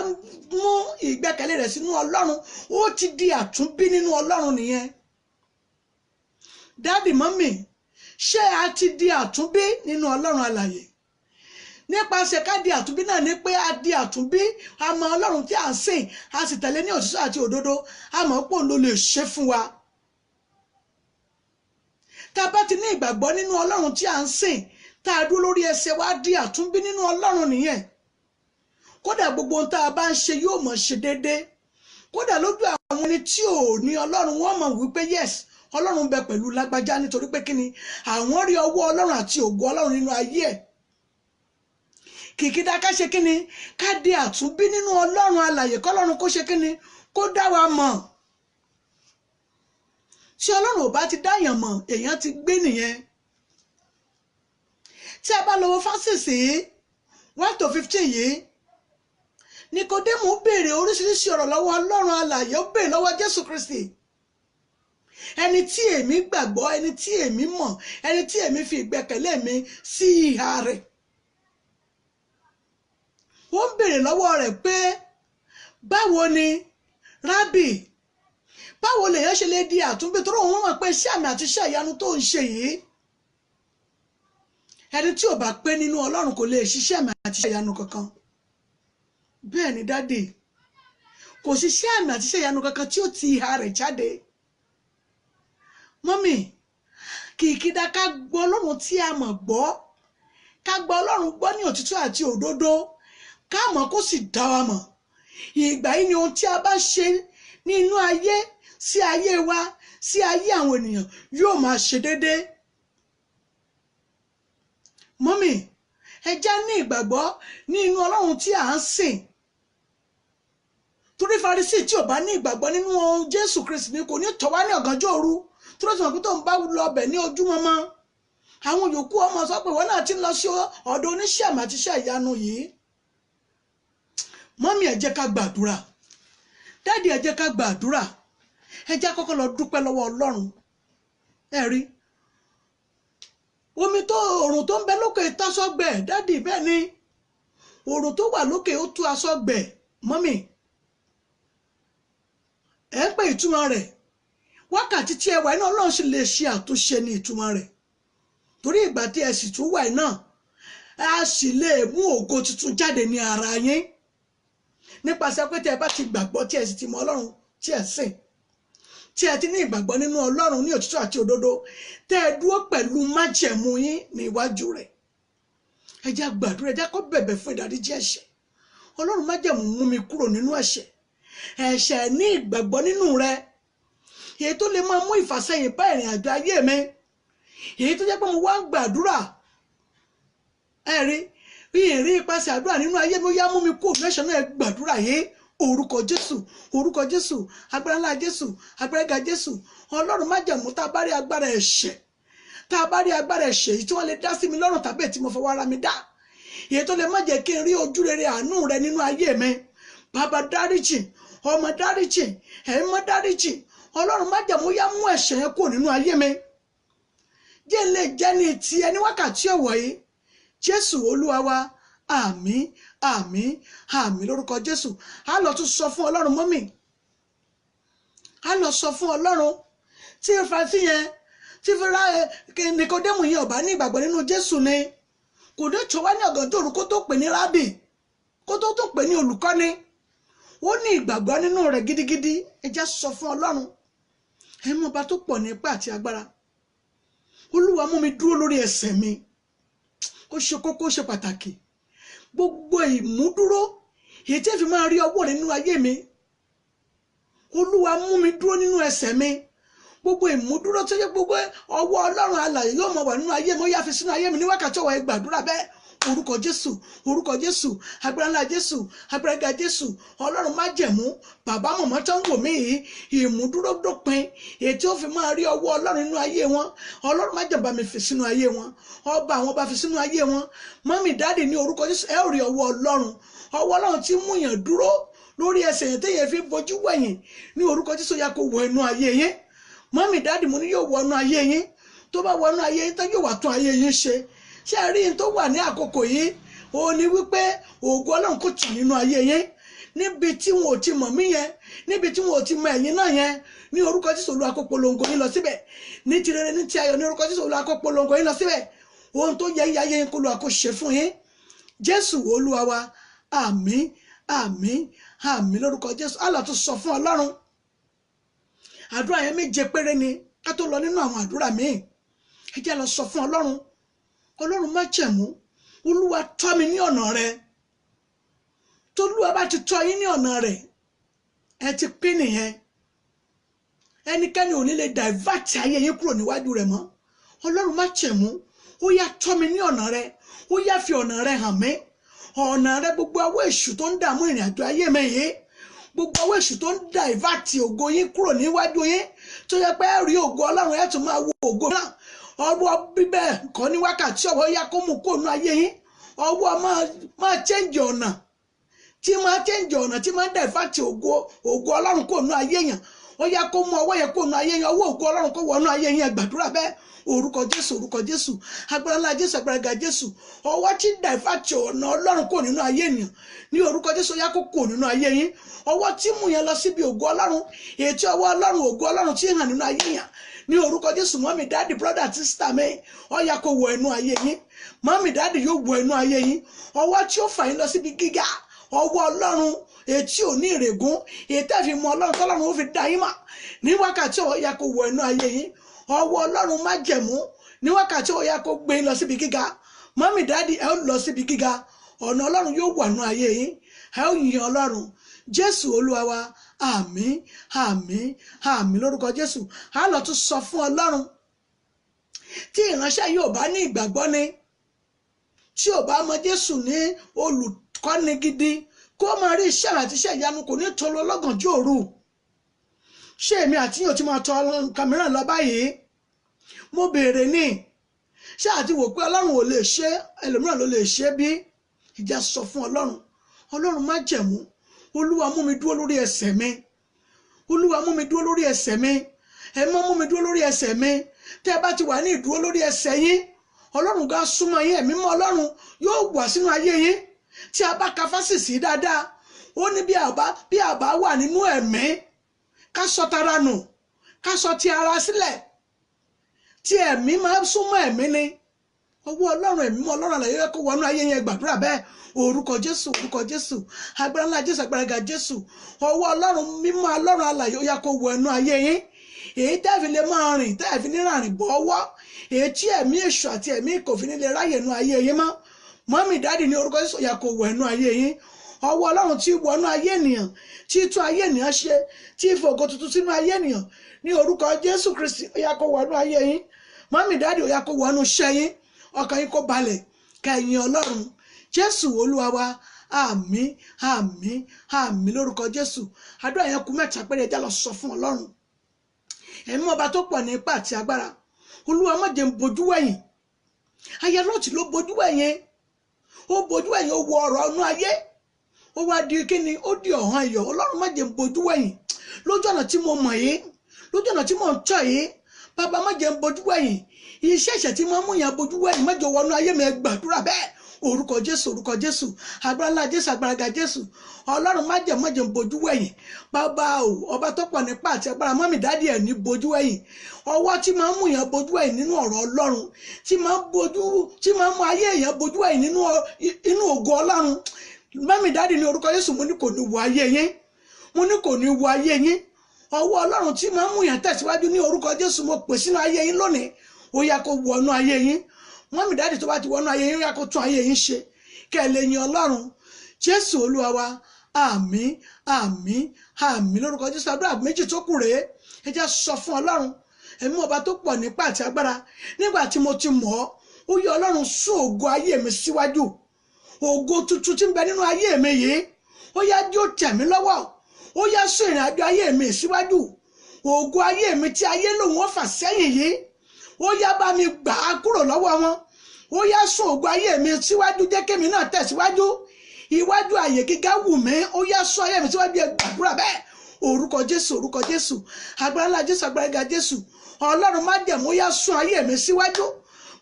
mú ìgbẹ́kẹ̀lé rẹ̀ sínú Ọlọ́run, ó ti di àtúnbí nínú Ọlọ́run nìyẹn. Dádì, mọ́mì, ṣé a ti di àtúnbí nínú Ọlọ́run alààyè? Nípasẹ̀ ká di àtúnbí náà ni pé a di àtúnbí, a mọ Ọlọ́run tí a ń sìn, a sì tẹ̀lé ní òtítọ́ àti òdodo, a mọ̀ pé òun ló lè ṣe fún wa. Tá a bá ti ní ìgbàgbọ́ nínú Ọlọ́run tí a ń sìn, tá a dúró lórí ẹsẹ̀ wa, di àtúnbí nínú Ọlọ́run nìyẹn. Kódà gbogbo ohun tá a bá ń ṣe yóò mọ̀ ṣe déédéé. Kódà lójú àwọn ẹni tí ò ní Ọlọ́run, wọ́n mọ̀ wípé yes, Ọlọ́run bẹ pẹ̀lú lágbájá, nítorí pé kíni, àwọn rí ọwọ́ Ọlọ́run àti ògo Ọlọ́run nínú ayé ẹ̀. Kìkìdá ká ṣe kíni, ká di àtúnbí nínú Ọlọ́run alààyè, kọ́lọ́run kó ṣe kíni, kó dá wa mọ̀. Tí Ọlọ́run ò bá ti dáyàn mọ̀, èèyàn ti gbé nìyẹn. Tí a bá lọ wo fásìsì 1 to 15 yìí, Nikodemu béèrè oríṣiríṣi ọ̀rọ̀ lọ́wọ́ Ọlọ́run alààyè, ó béèrè lọ́wọ́ Jésù Kristi, ẹni tí èmi gbàgbọ́, ẹni tí èmi mọ̀, ẹni tí èmi fi ìgbẹ́kẹ̀lé mi sí ìhà rẹ̀. Ó ń béèrè lọ́wọ́ rẹ̀ pé báwo ni rábì, báwo lèèyàn ṣe lè di àtúnbí, tó rò wọ́n mọ̀ pé iṣẹ́ àmì àti iṣẹ́ ìyanu tó ń ṣe yìí, ẹni tí ò bá pé nínú Ọlọ́run kò lè ṣiṣẹ́ àmì àti iṣẹ́ ìyanu kankan. Bẹ́ẹ̀ ni dádì, kò ṣiṣẹ́ àmì àti iṣẹ́ ìyanu kankan tí ó ti ìhà rẹ̀ jáde. Mọ́mì, kìkìdá ká gbọ́ Ọlọ́run tí a mọ̀ gbọ́, ká gbọ́ Ọlọ́run gbọ́ ní òtítọ́ àti òdodo, ká mọ̀ kó sì dá wa mọ̀. Ìgbà yìí ni ohun tí a bá ṣe ní inú ayé, sí ayé wa, sí ayé àwọn ènìyàn yóò máa ṣe déédéé. Mọ́mì, ẹ já ní ìgbàgbọ́ ní inú Ọlọ́run tí à ń sìn. Torí Farisí tí ò bá ní ìgbàgbọ́ nínú ohun Jésù Kristi ni kò ní tọ̀ wá ní ọ̀gànjọ́ òru, tó ló ti mọ̀ pé tó ń bá lọ bẹ̀ ní ojúmọmọ, àwọn yòókù ọmọ sọ pé ìwọ náà ti ń lọ sí ọ̀dọ̀ oníṣẹ́ àmì àti iṣẹ́ ìyanu yìí. Mọ́mì, ẹ jẹ́ ká gbàdúrà. Dádì, ẹ jẹ́ ká gbàdúrà. Ẹ jẹ́ kọ́kọ́ lọ dúpẹ́ lọ́wọ́ Ọlọ́run. Ẹ rí omi tó òrùn tó ń bẹ lókè tásọgbẹ, dádì, bẹ́ẹ̀ ni òrùn tó wà lókè ó tú aṣọ gbẹ. Mọ́mì, ẹ ń pè ìtumọ̀ rẹ̀, wákàtí tí ẹ wà iná Ọlọ́run sì lè ṣe àtúnṣe ní ìtumọ̀ rẹ̀, torí ìgbà tí ẹ sì tún wà iná, a sì lè mú ògo tuntun jáde ní ara yín nípasẹ̀ pé tí ẹ bá ti gbàgbọ́, tí ẹ sì ti mọ Ọlọ́run tí ẹ sìn, tí ẹ ti ní ìgbàgbọ́ nínú Ọlọ́run ní òtítọ́ àti òdodo, tẹ́ ẹ dúró pẹ̀lú májẹ̀mú yín ní iwájú rẹ̀. Ẹ jẹ́ gbàdúrà, ẹ jẹ́ kó bẹ̀bẹ̀ fún ìdáríjì ẹ̀ṣẹ̀. Ọlọ́run májẹ̀mú mú mi kúrò nínú ẹ̀ṣẹ̀, ẹ̀ṣẹ̀ ní ìgbàgbọ́ nínú rẹ̀, èyí tó lè máa mú ìfàsẹ́yìn bá ìrìn àjò ayé mi, èyí tó jẹ́ pé mo wá ń gbàdúrà, ẹ rí ìrí ipasẹ̀ àdúrà nínú ayé mi, ó yá mú mi kúrò nínú ẹ̀ṣẹ̀ náà. Ẹ gbàdúrà yìí. Orúkọ Jésù, orúkọ Jésù, agbára ńlá Jésù, agbára gíga Jésù. Ọlọ́run májẹ̀mú, tá a bá rí agbára ẹ̀ṣẹ̀, tá a bá rí agbára ẹ̀ṣẹ̀ yìí tí wọ́n lè dá sí mi lọ́rùn tàbí èyí tí mo fọwọ́ ara mi dá, èyí tó lè má jẹ́ kí n rí ojú rere àánú rẹ nínú ayé mi, bàbá dáríjì, ọmọ dáríjì, ẹ̀mí mọ́ dáríjì. Ọlọ́run májẹ̀mú, yá mú ẹ̀ṣẹ̀ yẹn kúrò nínú ayé mi. Jẹ́ n lè jẹ́ ní tiẹ̀ ní wákàtí ọ̀wọ̀ yìí. Jésù Olúwa wa, àmín, àmín, àmín lórúkọ Jésù. A lọ tún sọ fún Ọlọ́run mọ́mì, a lọ sọ fún Ọlọ́run tí Farisí yẹn, tí fúnra Nikodémù yẹn ò bá ní ìgbàgbọ́ nínú Jésù ni kò ní tó wá ní ọ̀gànjọ́ òru kó tó pè ní rábì, kó tó tó pè ní olùkọ́ni. Ó ní ìgbàgbọ́ nínú rẹ̀ gidigidi. Ẹ jẹ́ sọ fún Ọlọ́run, ẹ mú ọba tó pọ̀ ní ipá àti agbára. Olúwa mú mi dúró lórí ẹsẹ̀ mi. Ó ṣe kókó, ó ṣe pàtàkì. Gbogbo ìmúdúró èyí tí fi máa rí ọwọ́ rẹ nínú ayé mi, Olúwa mú mi dúró nínú ẹsẹ̀ mi. Gbogbo ìmúdúró tó yẹ gbogbo ọwọ́ Ọlọ́run alààyè yóò máa wà nínú ayé mi, ó yá fi sínú ayé mi ní wákàtí ọ̀wọ̀. Ẹ gbàdúrà bẹ́ẹ̀. Orúkọ Jésù, orúkọ Jésù, agbára ńlá Jésù, agbára gíga Jésù, Ọlọ́run májẹ̀mú, bàbá mọ̀mọ́ tó ń wò mí yìí, ìmúdúró dópin èyí tí ó fi máa rí ọwọ́ Ọlọ́run nínú ayé wọn. Ọlọ́run májẹ̀mú bá mi fi sínú ayé wọn, ọba àwọn bá fi sínú ayé wọn. Mọ́mì, dáàdì, ní orúkọ Jésù, ẹ ó rí ọwọ́ Ọlọ́run, ọwọ́ Ọlọ́run tí mú yàn dúró lórí ẹsẹ̀ yẹn téèyàn fi bojú wẹ̀yìn. Ní orúkọ Jésù, yá kó wọ inú ayé yín. Mọ́mì, dáàdì, mo ní yóò wọ inú ayé yín. Tó bá wọ inú ayé yín tán, yóò wà tún ayé yín ṣe. Ṣé ẹ rí n tó wà ní àkókò yìí? Òun ni wípé ògo Ọlọ́run kò tàn nínú ayé yín níbi tí wọn ò ti mọ̀ mí yẹn, níbi tí wọn ò ti mọ̀ ẹ̀yin náà yẹn. Ní orúkọ Jésù, Olúwa kó polongo yín lọ síbẹ̀ ní ti rere, ní ti ayọ̀. Ní orúkọ Jésù, Olúwa kó polongo yín lọ síbẹ̀. Ohun tó yẹ ayé yín kó Olúwa kó ṣe fún yín. Jésù Olúwa wa, àmín, àmín, àmín lórúkọ Jésù. Allah tún sọ fún Ọlọ́run. Àdúrà yẹn méje péré ni ká tó lọ nínú àwọn àdúrà míì. Ẹ jẹ́ lọ sọ fún Ọlọ́run. Ọlọ́run májẹ̀mú, Olúwa tọ́ mi ní ọ̀nà rẹ. Tolúwa bá ti tọ́ yín ní ọ̀nà rẹ̀, ẹ ti pín nìyẹn. Ẹnikẹ́ni ò ní lè divert ayé yín kúrò níwájú rẹ̀ mọ́. Ọlọ́run májẹ̀mú, ó yá tọ́ mi ní ọ̀nà rẹ, ó yá fi ọ̀nà rẹ hàn mí, ọ̀nà rẹ. Gbogbo ọwọ́ èṣù tó ń dààmú ìrìn àjò ayé mi yìí, gbogbo ọwọ́ èṣù tó ń divert ògo yín kúrò níwájú yín, tó yẹ pé ẹ rí ògo Ọlọ́run, ẹ tún máa wo ògo náà, ọwọ́ bíbẹ̀ kọ́ ní wákàtí ọwọ́ yá kó mú kó nu ayé yín. Ọwọ́ máa change ọ̀nà, tí máa change ọ̀nà, tí máa divert ògo Ọlọ́run kó nu ayé yẹn, ó yá kó mú ọwọ́ yẹn kó nu ayé yẹn. Ọwọ́ ògo Ọlọ́run kó wọnú ayé yẹn. Gbàdúrà bẹ́ẹ̀. Orúkọ Jésù, orúkọ Jésù, agbára ńlá Jésù, agbára ga Jésù, ọwọ́ tí divert ọ̀nà Ọlọ́run kó nínú ayé ènìyàn, ní orúkọ Jésù, ó yá kó kó nínú ayé yín. Ọwọ́ tí mú yẹn lọ síbi ògo Ọlọ́run, èyí tí ọwọ́ Ọlọ́run, ògo Ọlọ́run tí hàn nínú ayé yẹn, ní orúkọ Jésù, mọ́mì, dáàdì, brọ́dà, sísítà mi, ó yá kó wọ inú ayé yín. Mọ́mì, dáàdì, yóò wọ inú ayé yín. Ọwọ́ tí ó fà yín lọ síbi gíga, ọwọ́ Ọlọ́run ètí ò ní ìrègùn, èyí tẹ́ fi mọ Ọlọ́run, tọ́lọ́run ó fi dá yín mà, ní wákàtí ó yá kó wọ inú ayé yín. Ọwọ́ Ọlọ́run májẹ̀mú, ní wákàtí ó yá kó gbé yín lọ síbi gíga. Mọ́mì, dáàdì, ẹ ó lọ síbi gíga. Ọ̀nà Ọlọ́run yóò wà nínú ayé yín. Ẹ ó yin Ọlọ́run. Jésù Olúwa wa, àmín, àmín, àmín lórúkọ Jésù. Á lọ tún sọ fún Ọlọ́run. Tí ìránṣẹ́ yóò bá ní ìgbàgbọ́ ni, tí ò bá mọ Jésù ní olùkọ́ni gidi, kó máa rí iṣẹ́ àti iṣẹ́ ìyanu, kò ní tó lọ lọ́gànjọ́ òru. Ṣé èmi àti yóò ti máa tọ nǹkan mìíràn lọ báyìí? Mo béèrè ní, ṣé àti wò pé Ọlọ́run ò lè ṣe, ẹlòmíràn ló lè ṣe bí? Ìjà sọ fún Ọlọ́run. Ọlọ́run májẹ̀mú, Olúwa mú mi dúró lórí ẹsẹ̀ mi. Olúwa mú mi dúró lórí ẹsẹ̀ mi. Ẹ mọ́ mú mi dúró lórí ẹsẹ̀ mi. Tẹ́ ẹ bá ti wà ní ìdúró lórí ẹsẹ̀ yín, Ọlọ́run gan súnmọ́ yín, ẹ̀mí mọ́ Ọlọ́run yóò wà sínú ayé yín. Tí a bá ka fásìsì dáadáa, ó ní bí a bá wà nínú ẹ̀mí, ká sọ tara nù, ká sọ ti ara sílẹ̀. Tí ẹ̀mí máa súnmọ́ ẹ̀mí ni ọwọ́ Ọlọ́run, ẹ̀mí mọ́ Ọlọ́run àlàyé kó wọnú ayé yẹn. Gbàdúrà bẹ́ẹ̀. Orúkọ Jésù, orúkọ Jésù, agbára ńlá Jésù, agbára ga Jésù, ọwọ́ Ọlọ́run mímọ́, Ọlọ́run alààyè, ó yá kó wọ inú ayé yín. Èyí tẹ́ẹ̀fì lè máa rìn, tẹ́ẹ̀fì ní ràrìn bọ́ ọwọ́, èyí tí ẹ̀mí èṣù àti ẹ̀mí kò fi ní lè ráyè inú ayé yín mọ́. Mọ́mì, dáàdì, ní orúkọ Jésù, ó yá kó wọ inú ayé yín. Ọwọ́ Ọlọ́run tí wọnú ayé ènìyàn, tí tún ayé ènìyàn ṣe, tí fògo tuntun sínú ayé ènìyàn, ní orúkọ Jésù Kristi, ó yá kó wọnú ayé yín. Mọ́mì, dáàdì, ó yá kó wọnú iṣẹ́ yín. Ọkàn yín kó balẹ̀, kẹyìn Ọlọ́run. Jésù Olúwa wa, àmín, àmín, àmín lórúkọ Jésù. Àdúrà yẹn kù mẹ́ta péré. Ẹjá lọ sọ fún Ọlọ́run, ẹ̀mí ọba tó pọ̀ ní ipá àti agbára. Olúwa, má jẹ́ n bojú wẹ̀yìn. Aya Lọ́ọ̀tì ló bojú wẹ̀yìn. Ó bojú wẹ̀yìn, ó wọ ọ̀rọ̀ ọ̀nù ayé, ó wá di kíni? Ó di ọ̀hán iyọ̀. Ọlọ́run, má jẹ́ n bojú wẹ̀yìn lójú ọ̀nà tí mo mọ̀ yìí, lójú ọ̀nà tí mo ń tọ̀ yìí. Bàbá, má jẹ́ ń bojú wẹ̀yìn. Iṣẹ́ ẹ̀ṣẹ̀ tí máa ń mú yàn bojú wẹ̀yìn, má jẹ́ wọnú ayé mi. Ẹ gbàdúrà bẹ́ẹ̀. Orúkọ Jésù, orúkọ Jésù, agbára ńlá Jésù, agbára ga Jésù. Ọlọ́run má jẹ́, má jẹ́ ń bojú wẹ̀yìn. Bàbá o, ọba tó pọ̀ nípa àti agbára, mummy, daddy, ẹ̀ ní bojú wẹ̀yìn. Ọwọ́ tí máa ń mú yàn bojú wẹ̀yìn nínú ọ̀rọ̀ Ọlọ́run, tí máa ń bojú, tí máa ń mú ayé èèyàn bojú wẹ̀yìn nínú inú ògo Ọlọ́run, mummy, daddy, ní orúkọ Jésù, mo ní kò ní wọ ayé yín. Mo ní kò ní wọ ayé yín. Ọwọ́ Ọlọ́run tí máa ń mú yàn tẹ̀síwájú, ní orúkọ Jésù, mo pè sínú ayé yín lónìí. Ó yá, kó wọnú ayé yín. Mummy, daddy, tó bá ti wọnú ayé yín, ó yá, kó tún ayé yín ṣe, kẹ́ ẹ lè yin Ọlọ́run. Jésù Olúwa wa. Àmín, àmín, àmín lórúkọ Jésù. Àdúrà méjì tó kù rèé. Ẹ jẹ́ sọ fún Ọlọ́run ẹ̀mí ọba tó pọ̀ nípa àti agbára. Nígbà tí mo ti mọ̀ ọ́, ó yẹ Ọlọ́run sún ògo ayé mi síwájú. Ògo tuntun tí ń bẹ nínú ayé mi yìí, ó yá, jó tẹ̀ mí lọ́wọ́. Ó yá, sún ìrìn àjò ayé mi síwájú. Ògo ayé mi tí ayé lòun ó fà sẹ́yìn yìí, ó yá, bá mi gbà á kúrò lọ́wọ́ wọn. Ó yá, sún ògo ayé mi síwájú, jẹ́ kémi náà tẹ̀síwájú. Iwájú àyè gíga wù mí. Ó yá, sún ayé mi síwájú. Ẹ gbàdúrà bẹ́ẹ̀. Orúkọ Jésù, orúkọ Jésù, agbára ńlá Jésù, agbára gíga Jésù. Ọlọ́run májẹ̀mú, ó yá, sún ayé mi síwájú.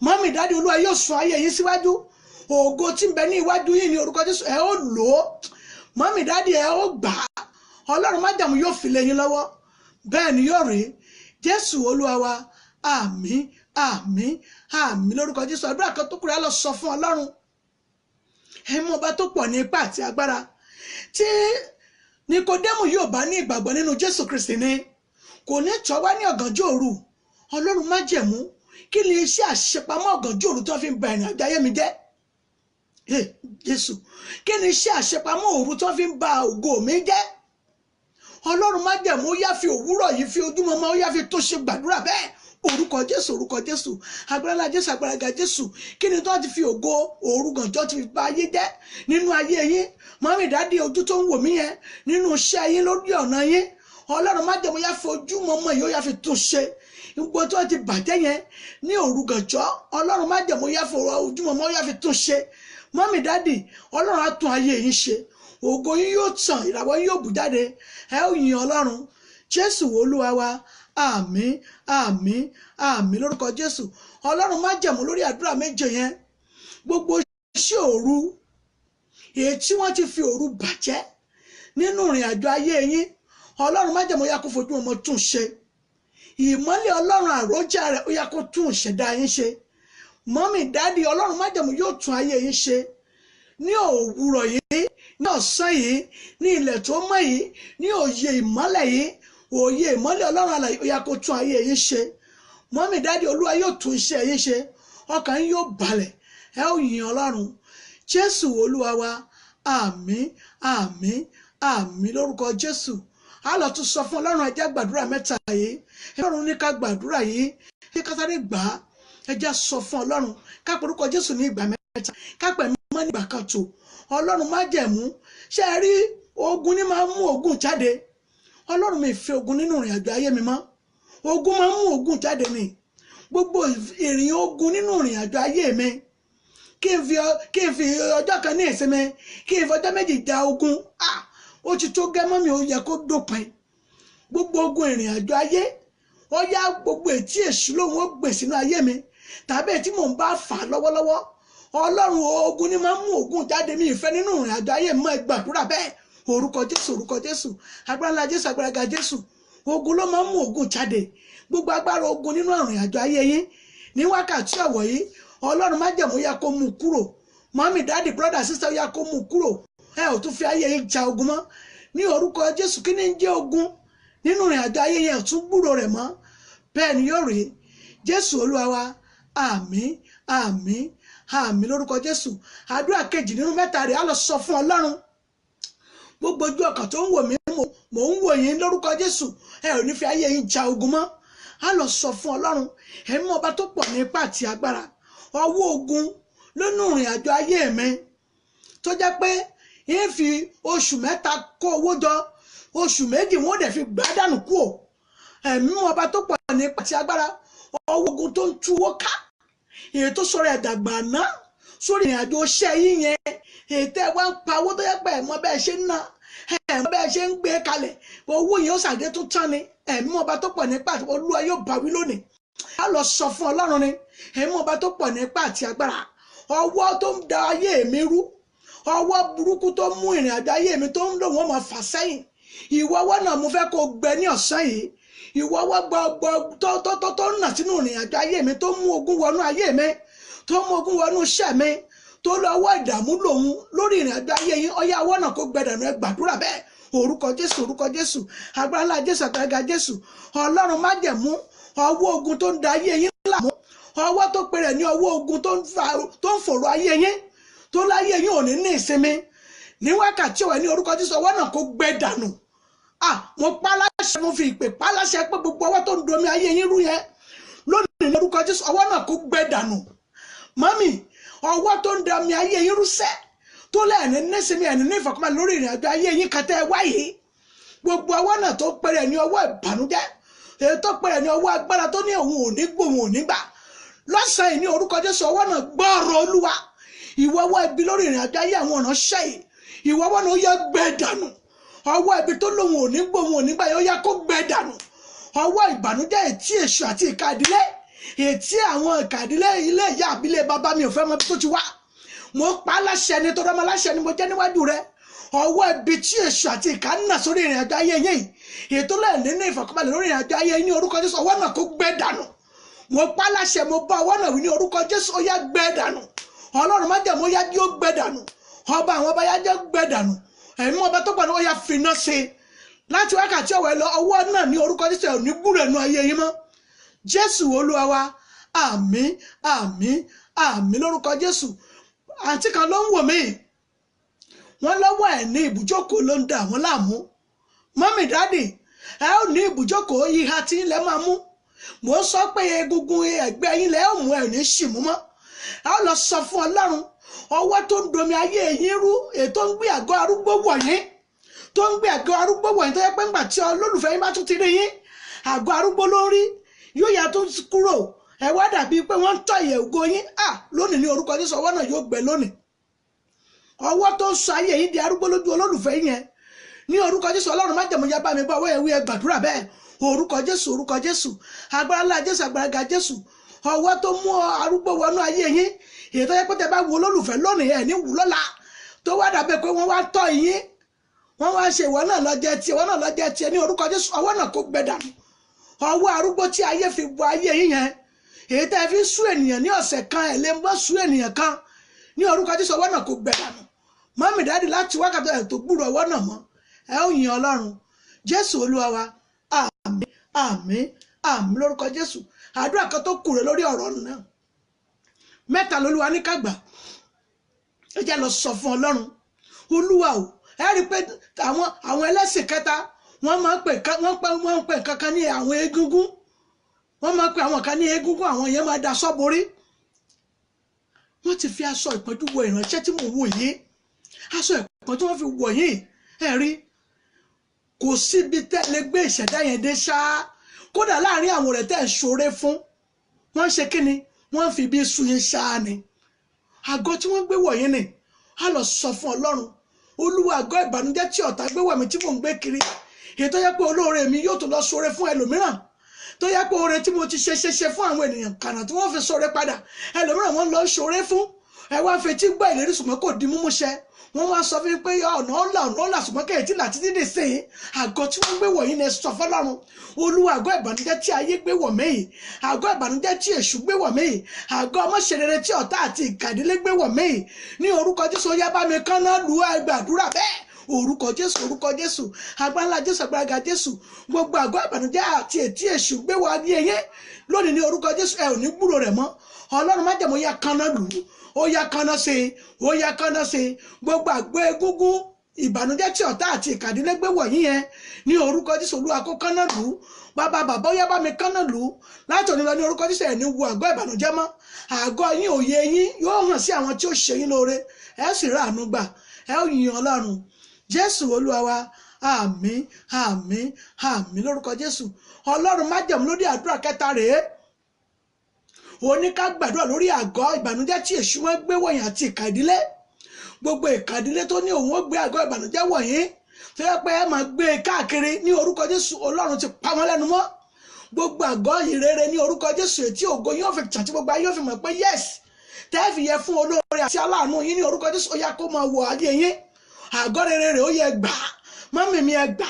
Mummy, daddy, Olúwa yóò sún ayé yín síwájú. Ògo tí ń bẹ ní iwájú yín, ní orúkọ Jésù, ẹ ó lò ó. Mummy, daddy, ẹ ó gbà á. Ọlọ́run májẹ̀mú yóò fi lé yín lọ́wọ́. Bẹ́ẹ̀ ni yóò rí. Jésù Olúwa wa. Àmín, àmín, àmín lórúkọ Jésù. Àdúrà kan tó kúrò, á lọ sọ fún Ọlọ́run ẹ̀mú ọba tó pọ̀ ní ipá àti agbára. Tí Nikodemu yóò bá ní ìgbàgbọ́ nínú Jésù Kristi ni, kò ní tọ́ wá ní ọ̀gànjọ́ òru. Ọlọ́run májẹ̀mú, kí ni iṣẹ́ àṣepamọ́ ọ̀gànjọ́ òru tó fi ń ba ìrìn àjò ayé mi jẹ́? Jésù, kí ni iṣẹ́ àṣepamọ́ òru tó fi ń ba ògo mi jẹ́? Ọlọ́run májẹ̀mú, ó yá, fi òwúrọ̀ yìí, fi ojúmọmọ, ó yá, fi tó ṣe. Gbàdúrà bẹ́ẹ̀. Orúkọ Jésù, orúkọ Jésù, agbára ńlá Jésù, agbára ga Jésù. Kí ni tó ti fi ògo òru gànjọ́ ti fi ba ayé jẹ́ nínú ayé yín? Mummy, daddy, ojú tó ń wò mí yẹn, nínú iṣẹ́ yín, lórí ọ̀nà yín, Ọlọ́run májẹ̀mú, yá fi ojúmọmọ yìí, ó yá, fi tún ṣe gbogbo tí wọ́n ti bàjẹ́ yẹn ní òru gànjọ́. Ọlọ́run májẹ̀mú, yá fi ojúmọmọ, ó yá, fi tún ṣe. Mummy, daddy, Ọlọ́run á tún ayé yín ṣe. Ògo yín yóò tàn, ìràwọ̀ yín yóò bù jáde, ẹ ó yin Ọlọ́run. Jésù Olúwa wa. Àmín, àmín, àmín lórúkọ Jésù. Ọlọ́run májẹ̀mú, lórí àdúrà méje yẹn, gbogbo iṣẹ́ òru èyí tí wọ́n ti fi òru bàjẹ́ nínú ìrìn àjò ayé yín, Ọlọ́run májẹ̀mú, yá kó fojú ọmọ tún ṣe. Ìmọ́lẹ̀ Ọlọ́run, àròjà rẹ̀, ó yá, kó tún ìṣẹ̀dá yín ṣe. Mummy, daddy, Ọlọ́run májẹ̀mú yóò tún ayé yín ṣe ní òwúrọ̀ yìí, ní ọ̀sán yìí, ní ilẹ̀ tó mọ́ yìí, ní òye ìmọ́lẹ̀ yìí. Òye ìmọ́lẹ̀ Ọlọ́run alààyè, ó yá, kó tún ayé yín ṣe. Mummy, daddy, Olúwa yóò tún iṣẹ́ yín ṣe. Ọkàn yín yóò balẹ̀, ẹ ó yin Ọlọ́run. Jésù Olúwa wa. Àmín, àmín, àmín lórúkọ Jésù. A lọ tún sọ fún Ọlọ́run. Ẹ jẹ́ gbàdúrà mẹ́ta yìí. Ọlọ́run ní ká gbàdúrà yìí, ẹ ká sáré gbà á. Ẹ jẹ́ sọ fún Ọlọ́run, ká pe orúkọ Jésù ní ìgbà mẹ́ta, ká pẹ̀ mọ́ ní ìgbà kan tó. Ọlọ́run májẹ̀mú, ṣé ẹ rí ogun ní máa ń mú ogun jáde? Ọlọ́run, mi fi ogun nínú ìrìn àjò ayé mi mọ́. Ogun máa ń mú ogun jáde ni. Gbogbo ìrìn ogun nínú ìrìn àjò ayé mi, kí n fi ọjọ́ kan ní ìsinmi, kí n fi ọjọ́ 2 ja ogun, ah, ó ti tó gẹ́ mọ́ mi. Ó yẹ kó dópin. Gbogbo ogun ìrìn àjò ayé, ó yá, gbogbo ètí èṣù lòun ó gbè sínú ayé mi tàbí ètí mò ń bá fà lọ́wọ́lọ́wọ́, Ọlọ́run, ogun ni máa ń mú ogun jáde, mi ìfẹ́ nínú ìrìn àjò ayé mi mọ́. Ẹ gbàdúrà bẹ́ẹ̀. Orúkọ Jésù, orúkọ Jésù, agbára ńlá Jésù, agbára ga Jésù. Ogun ló máa ń mú ogun jáde. Gbogbo agbára ogun nínú ìrìn àjò ayé yín ní wákàtí ọ̀wọ̀ yìí, Ọlọ́run májẹ̀mú, yá, kó mú kúrò. Mummy, daddy, brother, sister, yá, kó mú kúrò. Ẹ ò tún fi ayé yín ja ogun mọ́ ní orúkọ Jésù. Kí ni ń jẹ́ ogun nínú ìrìn àjò ayé yẹn? Ò tún gbúrò rẹ̀ mọ́. Bẹ́ẹ̀ ni yóò rí. Jésù Olúwa wa. Àmín, àmín, àmín lórúkọ Jésù. Àdúrà kejì nínú mẹ́ta rẹ̀, á lọ sọ fún Ọlọ́run. Gbogbo ojú ọkàn tó ń wò mí, mò ń wò yín lórúkọ Jésù, ẹ ò ní fi ayé yín ja ogun mọ́. Á lọ sọ fún Ọlọ́run ẹ̀mí ọba tó pọ̀ ní ipá àti agbára, ọwọ́ ogun lónú ìrìn àjò ayé mi tó jẹ́ pé yín fi oṣù 3 kó owó jọ, oṣù 2 wọ́n dẹ̀ fi gbá dànù kú ò. Ẹ̀mí ọba tó pọ̀ ní ipá àti agbára, ọwọ́ ogun tó ń tú owó ká, èyí tó sọ̀rọ̀ ẹ̀dàgbà ná sórí ìrìn àjò iṣẹ́ yín yẹn, èyí tẹ́ wá ń pa owó tó yẹ pé ẹ̀ mọ̀ bẹ́ẹ̀ ṣe ń ná, ẹ̀ mọ̀ bẹ́ẹ̀ ṣe ń gbé kalẹ̀, owó yẹn ó ṣàdé tó tán ni. Ẹ̀mí ọba tó pọ̀ nípa, Olúwa yóò bá wí lónìí. A lọ sọ fún Ọlọ́run ni, èmi ọba tó pọ̀ ní ipá àti agbára, ọwọ́ tó ń da ayé mi rú, ọwọ́ burúkú tó mú ìrìn àjò ayé mi tó ń lò wọ́n máa fà sẹ́yìn, ìwọ ọwọ́ náà mo fẹ́ kó gbẹ ní ọ̀sán yìí. Ìwọ ọwọ́ gbọgbọ tó tó tó tó nà sínú ìrìn àjò ayé mi, tó mú ogun wọnú ayé mi, tó mú ogun wọnú iṣẹ́ mi, tó lọ́wọ́ ìdààmú lòun lórí ìrìn àjò ayé yín, ọyá ọwọ́ náà kó gbẹ dànù. Ẹ gbàdúrà bẹ́ẹ̀. Orúkọ Jésù, orúkọ Jésù, agbára ńlá Jésù, agbára Jésù, Ọlọ́run májẹ̀mú, ọwọ́ ogun tó ń da ayé yín láàmú, ọwọ́ tó pe rẹ̀ ní ọwọ́ ogun tó ń fòrò ayé yín, tó láyé yín ò ní ní ìsinmi ní wákàtí ọ̀wẹ́, ní orúkọ Jésù, ọwọ́ náà kó gbẹ dànù. Ah, mo pa láṣẹ, mo fi ìpè pa láṣẹ pé gbogbo ọwọ́ tó ń domi ayé yín rú yẹn lónìí, ní orúkọ Jésù, ọwọ́ náà kó gbẹ dànù. Mọ́mì, ọwọ́ tó ń domi ayé yín rú sẹ́, tó lẹ́ẹ̀ni nísinmi, ẹ̀ní ní ìfọ̀kànbalẹ̀ lórí ìrìn àjò ayé yín kẹtẹ́ ẹ wáyé, gbogbo ọwọ́ náà tó pẹ̀rẹ̀ ní ọwọ́ ìbànújẹ́, èyí tó pẹ̀rẹ̀ ní ọwọ́ agbára tó ní òun ò ní gbòun ò ní gbà lọ́sàn-án yìí, ní orúkọ Jésù, ọwọ́ náà gbọ́ọ̀rọ̀ Olúwa. Ìwọ ọwọ́ ibi lórí ìrìn àjò ayé àwọn ìránṣẹ́ yìí, ìwọ ọwọ́ náà ó yẹ gbẹ dànù. Ọwọ́ ibi tó lòun ò ní gbòun ò ní gbà yóò yẹ kó gbẹ dànù. Ọwọ́ ìbànújẹ́, ètí èṣù àti ìka ìdílé, ètí àwọn ìka ìdílé ilé ìyá àbílẹ̀ bàbá mi ò fẹ́ mọ ibi tó ti wá, mo pa á láṣẹ ni, tó dọ́mọ láṣẹ ni mo jẹ́ níwájú rẹ. Ọwọ́ ibi tí èṣù àti ìka ń nà sórí ìrìn àjò ayé yín, ètò lẹ́ẹ̀ní ní ìfọ̀kànbalẹ̀ lórí ìrìn àjò ayé yín, ní orúkọ Jésù, ọwọ́ náà kó gbẹ dànù. Mo pa á láṣẹ, mo bá ọwọ́ náà wí ní orúkọ Jésù, ó yá gbẹ dànù. Ọlọ́run májẹ̀mú, ó yá kí ó gbẹ dànù. Ọba àwọn ọba, yá jẹ́ gbẹ dànù. Ẹ̀mí ọba tó pàdé, ó yá finá sí i láti wákàtí ọ̀wẹ́ lọ. Ọwọ́ náà ní orúkọ Jésù, ẹ̀ ò ní gbúrò ẹnu ayé yín mọ́. Jésù Olúwa wa, àmín, àmín, àmín lórúkọ Jésù. Àǹtí kan ló ń wò mí, wọ́n lọ́wọ́ ẹ̀ ní ibùjókòó ló ń da àwọn láàmú. Mọ́mì, dádì, ẹ ó ní ibùjókòó, ìhà tí ilẹ̀ máa mú. Mò ń sọ pé egungun ẹ̀gbẹ́ yín lẹ́ ò mú, ẹ̀ ní sì mú mọ́. Ẹ ó lọ sọ fún Ọlọ́run, ọwọ́ tó ń domi ayé yín rú, ètò ń gbé àgọ́ arúgbó wọ̀nyí, tó ń gbé àgọ́ arúgbó wọ̀nyí, tó yẹ pé ńgbà tí olólùfẹ́ yín bá tún ti rí yín, àgọ́ arúgbó ló ń rí, yóò yà tó kúrò, ẹ wá dàbí pé wọ́n ń tọ́ ìyẹ̀ ògo yín. À lónìí, ní orúkọ Jésù, ọwọ́ náà yóò gbẹ lónìí. Ọwọ́ tó ń sọ ayé yín di arúgbó lójú olólùfẹ́ yín yẹn, ní orúkọ Jésù, Ọlọ́run májẹ̀mú, yá bá mi bá ọwọ́ yẹn wí. Ẹ gbàdúrà bẹ́ẹ̀. Orúkọ Jésù, orúkọ Jésù, agbára ńlá Jésù, agbára ga Jésù, ọwọ́ tó mú arúgbó wọnú ayé yín, èyí tó yẹ pé tẹ bá wo olólùfẹ́ lónìí, ẹ̀ ní wù lọ́la, tó wá dàbí pé wọ́n wá tọ́ yín, wọ́n wá ṣe ìwọ náà lọ́jẹ́ tiẹ̀, ìwọ náà lọ́jẹ́ tiẹ̀, ní orúkọ Jésù, ọwọ́ náà kó gbẹ dànù. Ọwọ́ arúgbó tí ayé fi bo ayé yín yẹn, èyí tẹ́ fi sú ènìyàn ní ọ̀sẹ̀ kan, ẹ̀ lè mọ́ sú ènìyàn kan, ní orúkọ Jésù, ọwọ́ náà kó gbẹ dànù. Mọ́mì, dáàdì, láti wákàtí ẹ̀ tó gbúrò ọwọ́ náà mọ́, ẹ ó yin Ọlọ́run. Jésù Olúwa wa, àmín, àmín, àmín lórúkọ Jésù. Àdúrà kan tó kù rẹ lórí ọ̀rọ̀ náà, mẹ́ta lolúwa ní kàgbà. Ẹ jẹ́ lọ sọ fún Ọlọ́run. Olúwa o, ẹ rí i pé àwọn ẹlẹ́sìn kẹta, wọ́n máa ń pè wọ́n ń pè kankan ní àwọn egúngún, wọ́n máa ń pè àwọn kan ní egúngún, àwọn yẹn máa da sọ́borí. Wọ́n ti fi aṣọ ìpọ́njú wọ ìránṣẹ́ tí mò ń wò yìí, aṣọ ìpọ́njú wọ́n fi wọ̀ yìí. Ẹ rí, kò síbi tẹ́ lè gbé ìṣẹ̀dá yẹn dé ṣáá, kódà láàrin àwọn ọ̀rẹ́ tẹ́ ń ṣoore fún, wọ́n ń ṣe kíni, wọ́n ń fi bí sun yín ṣáá ni. Àgọ́ tí wọ́n gbé wọ̀ yín ni, a lọ sọ fún Ọlọ́run. Olúwa, àgọ́ ìbànújẹ́ tí ọ̀tá gbé wọ̀ mí tí mò ń gbé kiri, èyí tó yẹ pé olóore mi yóò tó lọ ṣoore fún ẹlòmíràn, tó yẹ pé oore tí mo ti ṣe ṣe ṣe fún àwọn ènìyàn kànáà tí wọ́n fi ṣoore padà, ẹlòmíràn wọ́n lọ ṣoore fún. Ẹ wá fetí gbọ́ ìlérí ṣùgbọ́n kò di múmú ṣẹ. Wọ́n wá sọ fún mi pé ọ̀nà ọ̀là, ọ̀nà ọ̀là, ṣùgbọ́n kẹ̀yìn tí là títí dè sí i. Àgọ́ tí wọ́n gbé wọ̀nyí ni, ẹ sọ fọlọ́run. Olúwa, àgọ́ ìbànújẹ́ tí ayé gbé wọ̀ mí yìí, àgọ́ ìbànújẹ́ tí èṣù gbé wọ̀ mí yìí, àgọ́ ọmọṣẹ́rere tí ọ̀tá àti ìkàdílé gbé wọ̀ mí yìí, ní orúkọ Jésù, ó yá bá mi kánná lu. Àgbàdúrà bẹ́ẹ̀. Orúkọ Jésù, orúkọ Jésù, agbára ńlá Jésù, agbára ga Jésù, gbogbo àgọ́ ìbànújẹ́ àti ètí èṣù gbé wọ ní eyé lónìí, ní orúkọ Jésù, ẹ ò ní gbúrò rẹ̀ mọ́. Ọlọ́run májẹ̀mú, yá kánná lù ú, ó yá kánná sí i, ó yá kánná sí i. Gbogbo àgọ́ egúngún ìbànújẹ́ tí ọ̀tá àti ìkàdílé gbé wọ̀nyí yẹn, ní orúkọ Jésù, Olúwa kó kánná lù ú. Bàbá, bàbá, ó yá bá mi kánná lù ú láti òní lọ. Ní orúkọ Jésù, ẹ̀ ní wo àgọ́ ìbànújẹ́ mọ́. Àgọ́ yín, òye yín yóò hàn sí àwọn tí ó ṣe yín lóore, ẹ sì rà àánú gbà, ẹ ó yin Ọlọ́run. Jésù Olúwa wa, àmín, àmín, àmín lórúkọ Jésù. Ọlọ́run májẹ̀mú, lórí àdúrà kẹta rèé, òní ká gbàdúrà lórí àgọ́ ìbànújẹ́ tí èṣù wọn gbé wọ̀nyí àti ìkà ìdílé. Gbogbo ìkà ìdílé tó ní òun ó gbé àgọ́ ìbànújẹ́ wọ̀nyí, tó yẹ pé ẹ máa gbé e káàkiri, ní orúkọ Jésù, Ọlọ́run ti pa wọ́n lẹ́nu mọ́. Gbogbo àgọ́ ìrere ní orúkọ Jésù tí ògo yóò fi tàn, tí gbogbo ayé yóò fi mọ̀ pé yes, tẹ́ẹ̀fì yẹ fún olóore àti aláàánú yín ní orúkọ Jésù, ó yá kó máa wọ ayé yín. Àgọ́ rere rẹ̀ ó yẹ gbà, mọ́mì mi ẹ gbà,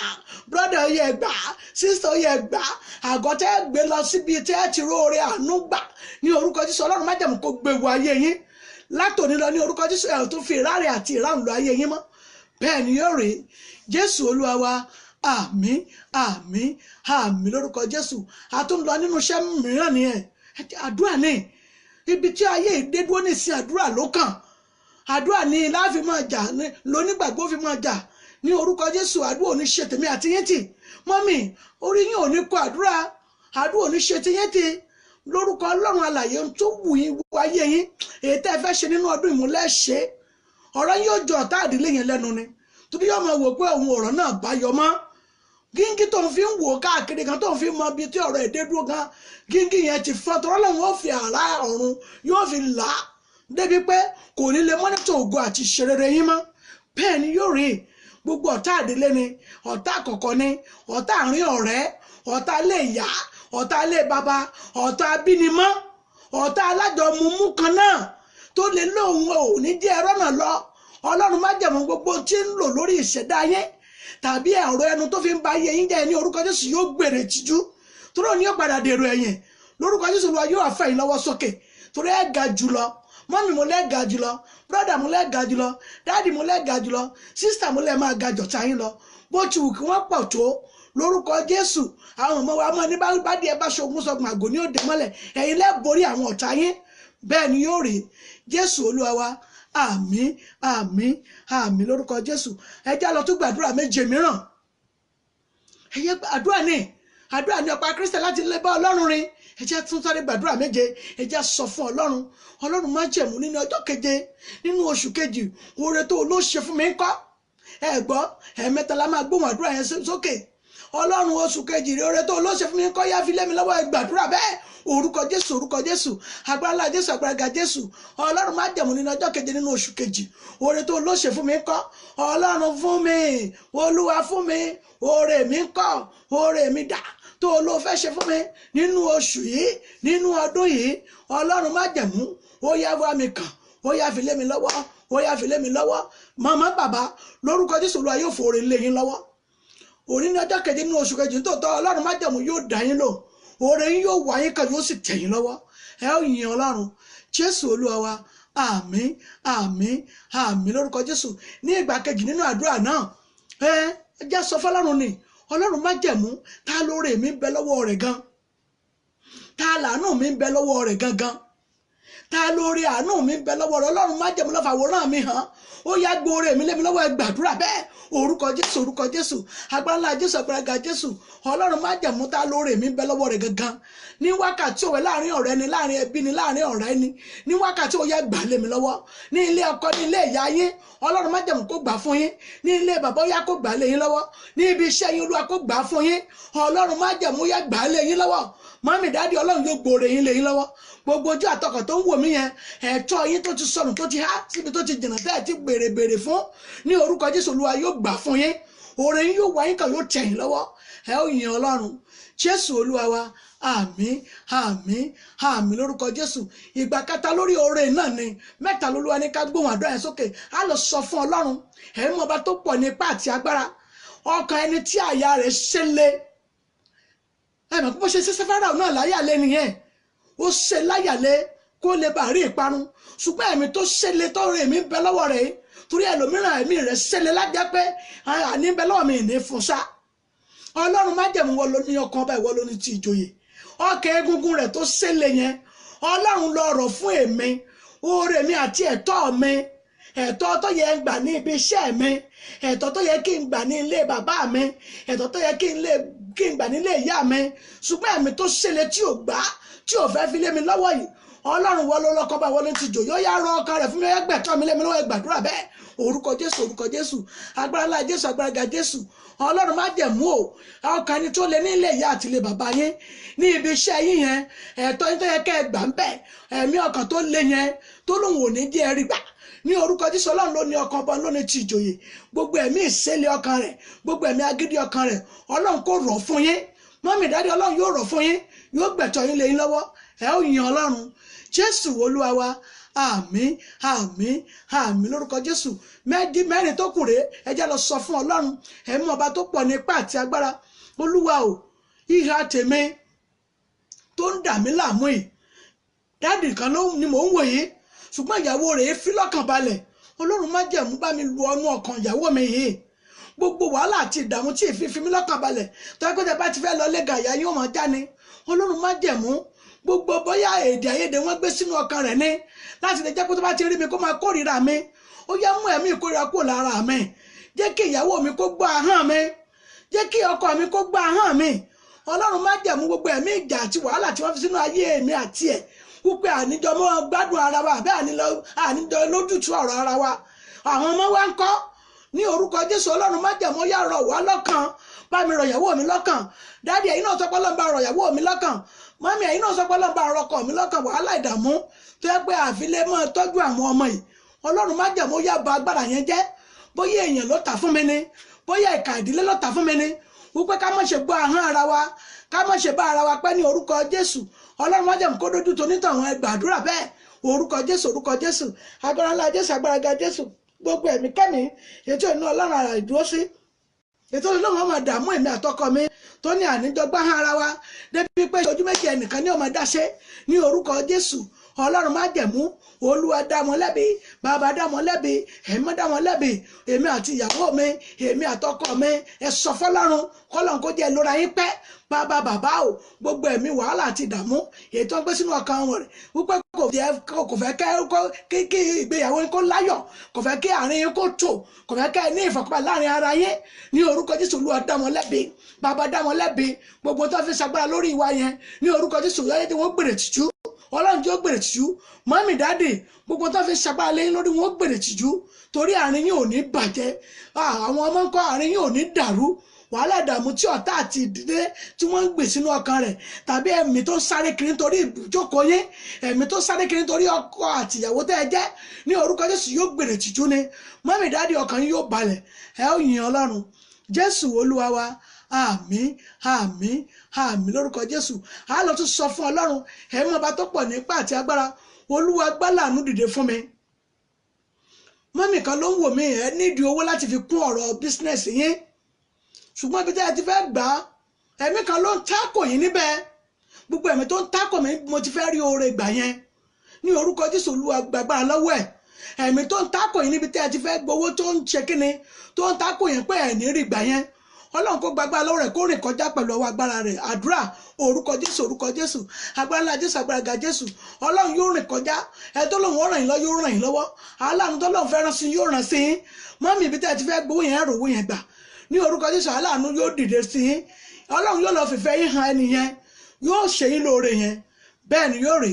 brọ́dà ó yẹ gbà, sísítà ó yẹ gbà. Àgọ́ tẹ́ ẹ gbé lọ síbi tẹ́ ẹ ti róore àánú gbà ní orúkọ Jésù, Ọlọ́run májẹ̀mú kó gbé wọ ayé yín látòní lọ ní orúkọ Jésù. Ẹ̀ tó fi ìráre àti ìráhùn lọ ayé yín mọ́, bẹ́ẹ̀ ni yóò rí. Jésù Olúwa wa, àmín, àmín, àmín lórúkọ Jésù. A tún lọ nínú iṣẹ́ mìíràn nìyẹn. Àdúrà ni ibi tí ayé ìdé dúró nísìn, àdúrà ló kàn. Àdúrà ni láàfin máa jà, lónígbàgbọ́ fi máa jà ní orúkọ Jésù. Àdúrà ò ní ṣe tèmi àti yín tì. Mọ́mì, orí yín ò ní kọ àdúrà, àdúrà ò ní ṣe ti yín tì lórúkọ Ọlọ́run alàyè. Tó wù yín wáyé yín, èyí tẹ́ ẹ fẹ́ ṣe nínú ọdún ìmúlẹ̀ ṣe, ọ̀rọ̀ yín yóò jọ ọ̀tá àdílé yẹn lẹ́nu ni, torí yóò máa wò pé òun ọ̀rọ̀ náà bá yọ mọ́. Gíngí tó ń fi ń wò káàkiri kan, tó ń fi mọ ibi tí ọ̀rọ̀ èdè dúró gan, gíngí yẹn ti fọ́, tọ́rọ́ lòun ó fi àrá ọ̀run yóò fi là á débi pé kò ní lè mọ́nítọ̀ ògo àti ìṣerere yín mọ́. Bẹ́ẹ̀ ni yóò rí. Gbogbo ọ̀tá àdílé ni, ọ̀tá àkọ́kọ́ ni, ọ̀tá àárín ọ̀rẹ́, ọ̀tá ilé ìyá, ọ̀tá ilé bàbá, ọ̀tá abínimọ́, ọ̀tá alájọmúmú kan náà tó lè lóun ò ní jẹ́ ẹ̀rọ náà lọ. Ọlọ́run májẹ̀mú gbogbo tí ń lò lórí ìṣẹ̀dá yín tàbí ọ̀rọ̀ ẹnu tó fi ń ba ayé yín jẹ́ ní orúkọ Jésù yóò gbèrè tìjú, torí òní yóò padà dèrò ẹ̀yìn lórúkọ Jésù. Olúwa yóò fẹ́ yín lọ́wọ́ sókè, torí ẹ̀ ga jùlọ. Mọ́mì mo lẹ́ ga jùlọ, brọ́dà mo lẹ́ ga jùlọ, dáàdì mo lẹ́ ga jùlọ, sísítà mo lẹ́ máa ga jọ̀tá yín lọ, bó ti wù kí wọ́n pọ̀ tó lórúkọ Jésù. Àwọn ọmọ wa mọ ní bá díẹ̀ bá ṣogun sọgbọn àgò ní òde mọ́lẹ̀, ẹ̀yin lẹ́ borí àwọn ọ̀tá yín. Bẹ́ẹ̀ ni yóò rí. Jésù Olúwa wa, àmín, àmín, àmín lórúkọ Jésù. Ẹ já lọ tún gbàdúrà méje mìíràn. Ẹyẹ àdúrà ní, àdúrà ní ọ̀pá Kristi láti lè bá Ọlọ́run rìn. Ẹ jẹ́ tún sáré gbàdúrà méje. Ẹ jẹ́ sọ fún Ọlọ́run, Ọlọ́run májẹ̀mú nínú ọjọ́ keje nínú oṣù kejì, oore tó ló ṣe fún mi ń kọ́. Ẹ gbọ́, ẹ̀ẹ̀mẹ́ta la máa gbóhùn àdúrà yẹn sókè. Ọlọ́run oṣù kejì rí, oore tó ló ṣe fún mi ń kọ́, yá fi lé mi lọ́wọ́. Ẹ gbàdúrà bẹ́ẹ̀. Orúkọ Jésù, orúkọ Jésù, agbára ńlá Jésù, agbára ga Jésù. Ọlọ́run májẹ̀mú nínú ọjọ́ keje nínú oṣù kejì, oore tó ló ṣe fún mi ń kọ́. Ọlọ́run fún mi, Olúwa fún mi, oore mi ń kọ́, oore mi dà tó ló fẹ́ ṣe fún mi nínú oṣù yìí, nínú ọdún yìí. Ọlọ́run májẹ̀mú, ó yá wá mi kàn, ó yá fi lé mi lọ́wọ́, ó yá fi lé mi lọ́wọ́. Màmá, bàbá, lórúkọ Jésù, Olúwa yóò fòrè lé yín lọ́wọ́. Òní ní ọjọ́ keje nínú oṣù kejì nítòótọ́, Ọlọ́run májẹ̀mú yóò dá yín lò, oore yín yóò wá yín kàn, yóò sì tẹ̀ yín lọ́wọ́. Ẹ ó yin Ọlọ́run. Jésù Olúwa wa, àmín, àmín, àmín lórúkọ Jésù. Ní ìgbà kejì nínú àdúrà náà, ẹ jẹ́ sọ fọlọ́run ni, Ọlọ́run májẹ̀mú, ta lóore mi ń bẹ lọ́wọ́ rẹ̀ gan, ta làánú mi ń bẹ lọ́wọ́ rẹ̀ gangan, ta lóore àánú mi ń bẹ lọ́wọ́ rẹ̀. Ọlọ́run májẹ̀mú ló fàwòrán mi hàn, ó yá gbóore mi lémi lọ́wọ́. Ẹ gbàdúrà bẹ́ẹ̀. Orúkọ Jésù, orúkọ Jésù, agbára ńlá Jésù, agbára ga Jésù. Ọlọ́run májẹ̀mú, ta lóore mi ń bẹ lọ́wọ́ rẹ̀ gangan ní wákàtí òwe, láàrin ọ̀rẹ́ ni, láàrin ẹbí ni, láàrin ọ̀rẹ́ ni, ní wákàtí ó yá gbà lé mi lọ́wọ́. Ní ilé ọkọ, ní ilé ìyá yín, Ọlọ́run májẹ̀mú kó gbà fún yín. Ní ilé bàbá, ó yá kó gbà lé yín lọ́wọ́. Ní ibi iṣẹ́ yín, Olúwa kó gbà fún yín. Ọlọ́run májẹ̀mú yá gbà lé yín lọ́wọ́. Mọ́mì, dáàdì, Ọlọ́run yóò gbòòrè yín lé yín lọ́wọ́. Gbogbo ojú àtọkàn tó ń wò mí yẹn, ẹ̀tọ́ yín tó ti sọnù, tó ti há síbi tó ti jìnnà tẹ́ ẹ̀ ti béèrè béèrè fún ní orúkọ Jésù, Olúwa yóò gbà fún yín. Oore yín yóò wá yín kàn, yóò tẹ̀ yín lọ́wọ́. Ẹ ó yin Ọlọ́run. Jésù Olúwa wa, àmín, àmín, àmín lórúkọ Jésù. Ìgbà kẹta lórí oore náà ni mẹ́ta lolúwa ní ká gbóhùn àdúrà yẹn sókè. Á lọ sọ fún Ọlọ́run, ẹ̀yin mọ̀ ọba tó pọ̀ ní ipá àti agbára, ọkàn ẹni tí àyà rẹ̀ ṣe le. Ẹ mọ̀ pé bó ṣe ṣe Fáráò náà láyàlé nìyẹn, ó ṣe láyàlé kó lè bá rí ìparun. Ṣùgbọ́n ẹ̀mí tó ṣẹlẹ̀ tó rẹ̀ mí bẹ lọ́wọ́ rẹ̀, torí ẹlòmíràn ẹ̀mí rẹ̀ ṣẹlẹ̀ lájẹ́ pé àní bẹ lọ́wọ́ mi ní fún sá. Ọlọ́run májẹ̀mú, wọ́n ló ní ọkàn ọba, ìwọ ló ní ti ìjòyè. Ọkàn egungun rẹ̀ tó ṣẹlẹ̀ yẹn, Ọlọ́run lọ rọ̀ fún èmi, oore mi àti ẹ̀tọ́ mi, ẹ̀tọ́ tó yẹ ń gbà ní ibi iṣẹ́ mi, ẹ̀tọ́ tó yẹ kí n gbà ní ilé bàbá mi, ẹ̀tọ́ tó yẹ kí n gbà ní ilé ìyá mi. Ṣùgbọ́n ẹ̀mí tó ṣẹlẹ̀ tí ò gbà, tí ò fẹ́ fi lé mi lọ́wọ́ yìí, Ọlọ́run wọ́n ló lọ́kọ́ bá wọlé ti jò, yóò yá rọ ọkàn rẹ̀ fún mi, ó yá gbẹ̀tọ́ mi lé mi lọ́wọ́. Ẹ gbàdúrà bẹ́ẹ̀. Orúkọ Jésù, orúkọ Jésù, agbára ńlá Jésù, agbára ga Jésù. Ọlọ́run májẹ̀mú o, ọkàn ẹni tó lé ní ilé ìyá àti ilé bàbá yín, ní ibi iṣẹ́ yín yẹn, ẹ̀tọ́ yín tó yẹ kẹ́ ẹ gbà ń bẹ̀, ẹ̀mí ọkàn tó lé yẹn tó lóun ò ní jẹ́ ẹ rí gbà ní orúkọ Jésù. Ọlọ́run ló ní ọkàn ọba, ló ní ti ìjòyè. Gbogbo ẹ̀mí ìṣẹ̀lẹ̀ ọkàn rẹ̀, gbogbo ẹ̀mí agídí ọkàn rẹ̀, Ọlọ́run kò rọ̀ fún yín. Mọ́mì dáadé, Ọlọ́run yóò rọ̀ fún yín, yóò gbẹ̀tọ́ yín lé yín lọ́wọ́. Ẹ ó yin Ọlọ́run. Jésù Olúwa wa, àmín, àmín, àmín lórúkọ Jésù. Mẹ́ẹ̀dí mẹ́rin tó kù rèé, ẹ jẹ́ lọ sọ fún Ọlọ́run ẹ̀mí ọba tó pọ̀ ní ipá àti agbára. Olúwa o, ìhà tèmi tó ń dà mí láàmú yìí, dáàdì kan ló ni mò ń wò yìí, ṣùgbọ́n ìyàwó rẹ̀ fi lọ́kàn balẹ̀. Ọlọ́run májẹ̀mú, bá mi lu ọnú ọkàn ìyàwó mi yìí. Gbogbo wàhálà àti ìdààmú tí èéfín fi mí lọ́kàn balẹ̀, tó yẹ kó tẹ bá ti fẹ́ lọ lẹ́gà ìyá yín ó máa já ni. Ọlọ́run májẹ̀mú, gbogbo bóyá èdè àìyedè wọn gbé sínú ọkàn rẹ̀ ní láti lè jẹ́ kó tó bá ti rí mi kó máa kórìíra mi, ó yá, mú ẹ̀mí ìkórìíra kúrò lára mi. Jẹ́ kí ìyàwó mi kó gbọ́ ahọ́n mi, jẹ́ kí ọkọ mi kó gbọ́ ahọ́n mi. Ọlọ́run májẹ̀mú, gbogbo ẹ̀mí ìjà àti wàhálà tí wọ́n fi sínú ayé mi àti ẹ̀, wípé àníjọ mọ́ gbádùn ara wa àbẹ́ àníjọ lójútu ọ̀rọ̀ ara wa, àwọn ọmọ wa ń kọ́, ní orúkọ Jésù, Ọlọ́run májẹ̀mú, yá rọ̀ wá lọ́kàn. Bá mi rọ̀ ìyàwó mi lọ́kàn. Daddy, ẹ̀yin náà sọ pé Ọlọ́run bá rọ̀ ìyàwó mi lọ́kàn. Mummy, ẹ̀yin náà sọ pé Ọlọ́run bá rọ̀ ọkọ mi lọ́kàn. Wàhálà, ìdààmú tó yẹ pé àfilẹ́ máa tọ́jú àwọn ọmọ yìí, Ọlọ́run májẹ̀mú, yá ba agbára yẹn jẹ́. Bóyá èèyàn ló tà fún mi ni, bóyá ìkà ìdílé ló tà fún mi ni, wípé ká má ṣe gbọ́ ahọ́n ara wa, ká má ṣe bá ara wa pẹ́, ní orúkọ Jésù, Ọlọ́run májẹ̀mú, kó dójú tó nítàn. Gbàdúrà bẹ́ẹ̀. Orúkọ Jésù, orúkọ Jésù, agbára ńlá Jésù, agbára ga Jésù. Gbogbo ẹ̀mí kẹ́mi ètò inú Ọlọ́run ara ìdúró sí ètò Ọlọ́run ọmọ dààmú èmi àtọkọ mi, tó ní àníjọgbá ara wa débi pé ojú méjì ẹnìkan ní ọmọ dáṣe, ní orúkọ Jésù, Ọlọ́run májẹ̀mú, Olúwa dá wọn lẹ́bi, Bàbá dá wọn lẹ́bi, Ẹ̀mí dá wọn lẹ́bi. Èmi àti ìyàwó mi, èmi àtọkọ mi, ẹ sọ fọ́lọ́run kọ́lọ́run kó jẹ́ lóra yín pẹ́. Bàbá, bàbá o, gbogbo ẹ̀mí wàhálà àti ìdààmú èyí tó ń gbé sínú ọkàn wọn rẹ̀ wípé kò jẹ́ kò fẹ́ kí ìgbéyàwó yín kó láyọ̀, kò fẹ́ kí àárín yín kó tò, kò fẹ́ kẹ́ ẹ ní ìfọ̀kànbalẹ̀ láàrin ara yín, ní orúkọ Jésù, Olúwa dá wọn lẹ́bi, Bàbá dá wọn lẹ́bi. Gbogbo tó fi ṣagbára lórí ìwà yẹn, ní orúkọ Jésù, yẹ́n tí wọ́n gbèrè tìjú, Ọlọ́run tí ó gbèrè tìjú. Mummy, daddy, gbogbo tó fi ṣagbára lẹ́yìn lórí wọn ó gbèrè tìjú, torí àárín yín ò ní bàjẹ́. Àwọn ọmọ ńkọ́? Àárín yín ò ní dàrú. Wàhálà, ìdààmú tí ọ̀tá àti ìdílé tí wọ́n ń gbè sínú ọkàn rẹ̀, tàbí ẹ̀mí tó ń sáré kiri nítorí ìjókòó yín, ẹ̀mí tó ń sáré kiri nítorí ọkọ àti ìyàwó tẹ́ ẹ jẹ́, ní orúkọ Jésù, yóò gbèrè tìjú ni. Mummy, daddy, ọkàn yín yóò balẹ̀, ẹ ó yin Ọlọ́run. Jésù Olúwa wa, àmín, àmín, àmín lórúkọ Jésù. A lọ tún sọ fún Ọlọ́run ẹ̀mí ọba tó pọ̀ nípa àti agbára. Olúwa, gbálàánú dìde fún mi. Mummy kan ló ń wò mí, ẹ nídìí owó láti fi kún ọ̀rọ̀ business yín, ṣùgbọ́n ibi tí ẹ ti fẹ́ gbà á, ẹ̀mí kan ló ń tákò yín níbẹ̀. Gbogbo ẹ̀mí tó ń tákò mí mo ti fẹ́ rí oore gbà yẹn, ní orúkọ Jésù, Olúwa gbàgbára lọ́wọ́ ẹ̀. Ẹ̀mí tó ń tákò yín níbi tí ẹ ti fẹ́ gbowó, tó ń ṣe kíni, tó ń tákò yẹn pé ẹ̀ ní rí gbà yẹn, Ọlọ́run kó gbàgbára lọ́wọ́ rẹ̀, kó rìn kọjá pẹ̀lú ọwọ́ agbára rẹ̀. Àdúrà. Orúkọ Jésù, orúkọ Jésù, agbára ńlá Jésù, agbára ga Jésù. Ọlọ́run yóò rìn kọjá. Ẹ tó lóun ó ràn yín lọ, yóò ràn yín lọ́wọ́. Aláàánú tó lóun fẹ́ rán sí yóò ràn sí yín. Mummy, ibi tí ẹ ti fẹ́ gbowó yẹn, rò owó yẹn gbà ní orúkọ Jésù. Aláàánú yóò dìde sí yín. Ọlọ́run yóò lọ fìfẹ́ yín hàn ẹni yẹn, yóò ṣe yín lóore yẹn. Bẹ́ẹ̀ ni yóò rí.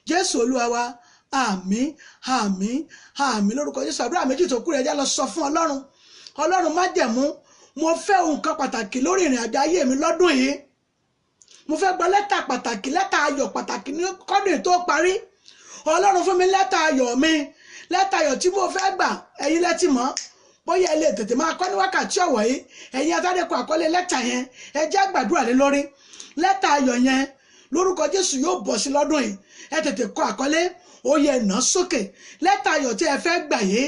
Jésù Olúwa wa, àmín, àmín, àmín lórúkọ Jésù. Àdúrà méjì tó kù rẹ̀, já lọ sọ fún Ọlọ́run. Ọlọ́run májẹ̀mú, mo fẹ́ ohun kan pàtàkì lórí ìrìn àjò ayé mi lọ́dún yìí. Mo fẹ́ gba lẹ́tà pàtàkì, lẹ́tà ayọ̀ pàtàkì ní kọ́dún tó parí. Ọlọ́run, fún mi lẹ́tà ayọ̀ mi, lẹ́tà ayọ̀ tí mo fẹ́ gbà. Ẹ̀yin lẹ́tì mọ́ bóyá ẹ lè tètè máa kọ́ ní wákàtí ọ̀wọ̀ yìí. Ẹ̀yin atádẹ́kọ̀ àkọlé lẹ́tà yẹn, ẹ jẹ́ gbàdúrà lé lórí lẹ́tà ayọ̀ yẹn. Lórúkọ Jésù, yóò bọ̀ sí lọ́dún yìí. Ẹ tètè kọ àkọlé, ó yẹ nà sókè. Lẹ́tà ayọ̀ tí ẹ fẹ́ gbà yìí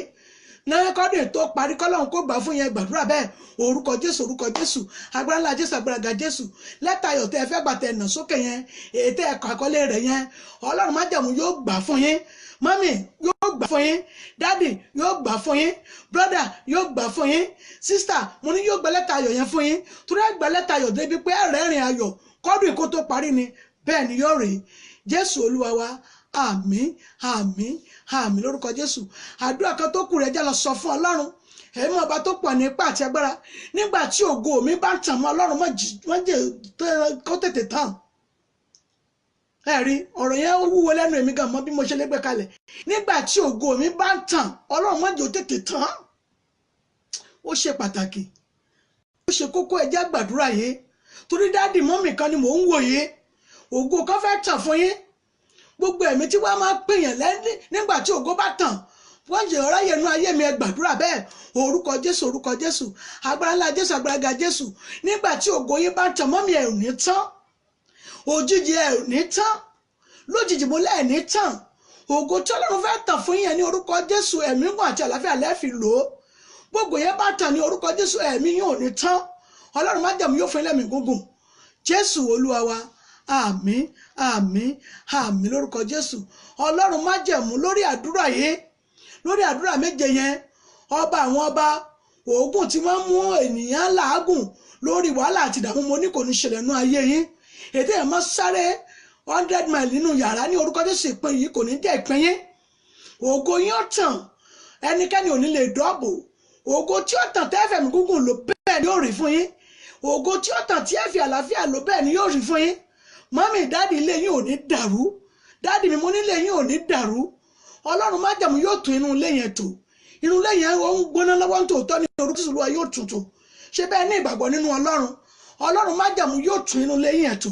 náà, kọ́dún tó parí, kọ́lọ́run kó gbà fún yẹn. Gbàdúrà bẹ́ẹ̀. Orúkọ Jésù, orúkọ Jésù, agbára ńlá Jésù, agbára ga Jésù. Lẹ́tà ayọ̀ tẹ́ ẹ fẹ́ gbà, tẹ́ ẹ nà sókè yẹn, èyí tẹ́ ẹ kọ àkọlé rẹ̀ yẹn, Ọlọ́run májẹ̀mú yóò gbà fún yín. Mummy, yóò gbà fún yín. Daddy, yóò gbà fún yín. Brother, yóò gbà fún yín. Sister, mo ní yóò gbà lẹ́tà ayọ̀ yẹn fún yín, torí ẹ gbà lẹ́tà ayọ̀ débi pé ẹ̀rẹ́rìn ayọ̀ kọ́dún kó tó parí ni. Bẹ́ẹ̀ ni yóò rí. Jésù Olúwa wa, àmín, àmín, àmín lórúkọ Jésù. Àdúrà kan tó kù rẹ̀, jẹ́ lọ sọ fún Ọlọ́run ẹ̀mí ọba tó pọ̀ ní ipá àti agbára. Nígbà tí ògo mi bá ń tàn mọ́, Ọlọ́run, má jẹ́ kó tètè tàn. Ẹ rí ọ̀rọ̀ yẹn, ó wúwo lẹ́nu èmi gan mọ́ bí mo ṣe lè gbé kalẹ̀. Nígbà tí ògo mi bá ń tàn, Ọlọ́run, má jẹ́ ó tètè tàn. Ó ṣe pàtàkì, ó ṣe kókó. Ẹ jẹ́ gbàdúrà yìí, torí daddy, mummy kan ni mò ń wò yìí, ògo kan fẹ́ tàn fún yín. Gbogbo ẹ̀mí tí wàá máa pèèyàn lẹ́ni nígbà tí ògo bá tàn, Wọ́n jẹ́ ọ̀ráyè nú ayé mi. Ẹ gbàdúrà bẹ́ẹ̀. Orúkọ Jésù, orúkọ Jésù, agbára ńlá Jésù, agbára ga Jésù. Nígbà tí ògo yín bá tàn mọ́ mi, ẹ̀ ò ní tán. Òjijì ẹ̀ ò ní tán. Lójijì mo lẹ́ẹ̀ ní tán. Ògo tí Ọlọ́run fẹ́ tàn fún yín ní orúkọ Jésù, ẹ̀mí gùn àti àlàáfíà lẹ́ẹ̀fì lò ó. Gbogbo yẹn bá tàn ní orúkọ Jésù, ẹ̀mí yín ò ní tán. Ọlọ́run májẹ̀mú yóò fún yín lẹ́mìí gígùn. Jésù Olúwa wa, àmín, àmín, àmín lórúkọ Jésù. Ọlọ́run májẹ̀mú lórí àdúrà yìí, lórí àdúrà méje yẹn, ọba àwọn ọba, oògùn tí wọ́n mú ènìyàn làágùn lórí wàhálà àti ìdààmú, mo ní kò ní ṣẹlẹ̀ nú ayé yín. Ètò ẹ̀ máa sáré 100 mile nínú yàrá ní orúkọ Jésù, ìpín yìí kò ní jẹ́ ìpín yín. Ògo yín ó tàn, ẹnikẹ́ni ò ní lè dọ́ọ̀bù. Ògo tí ó tàn tẹ́fẹ̀mí gúngùn ló bẹ́ẹ̀ ni yóò rí fún yín. Ògo tí ó tàn tí ẹ fi àlàáfíà lò bẹ́ẹ̀ ni yóò rí fún yín. Mọ́mì, dáàdì, ilé yín ò ní dàrú. Dáàdì mi, mo nílé yín ò ní dàrú. Ọlọ́run májẹ̀mú yóò tún inú ilé yẹn tò. Inú ilé yẹn ó ń gbóná lọ́wọ́ tòótọ́ ní orúkọ Jésù, Olúwa yóò tuntun ṣé bẹ́ẹ̀ ní ìgbàgbọ́ nínú Ọlọ́run. Ọlọ́run májẹ̀mú yóò tún inú ilé yẹn tò.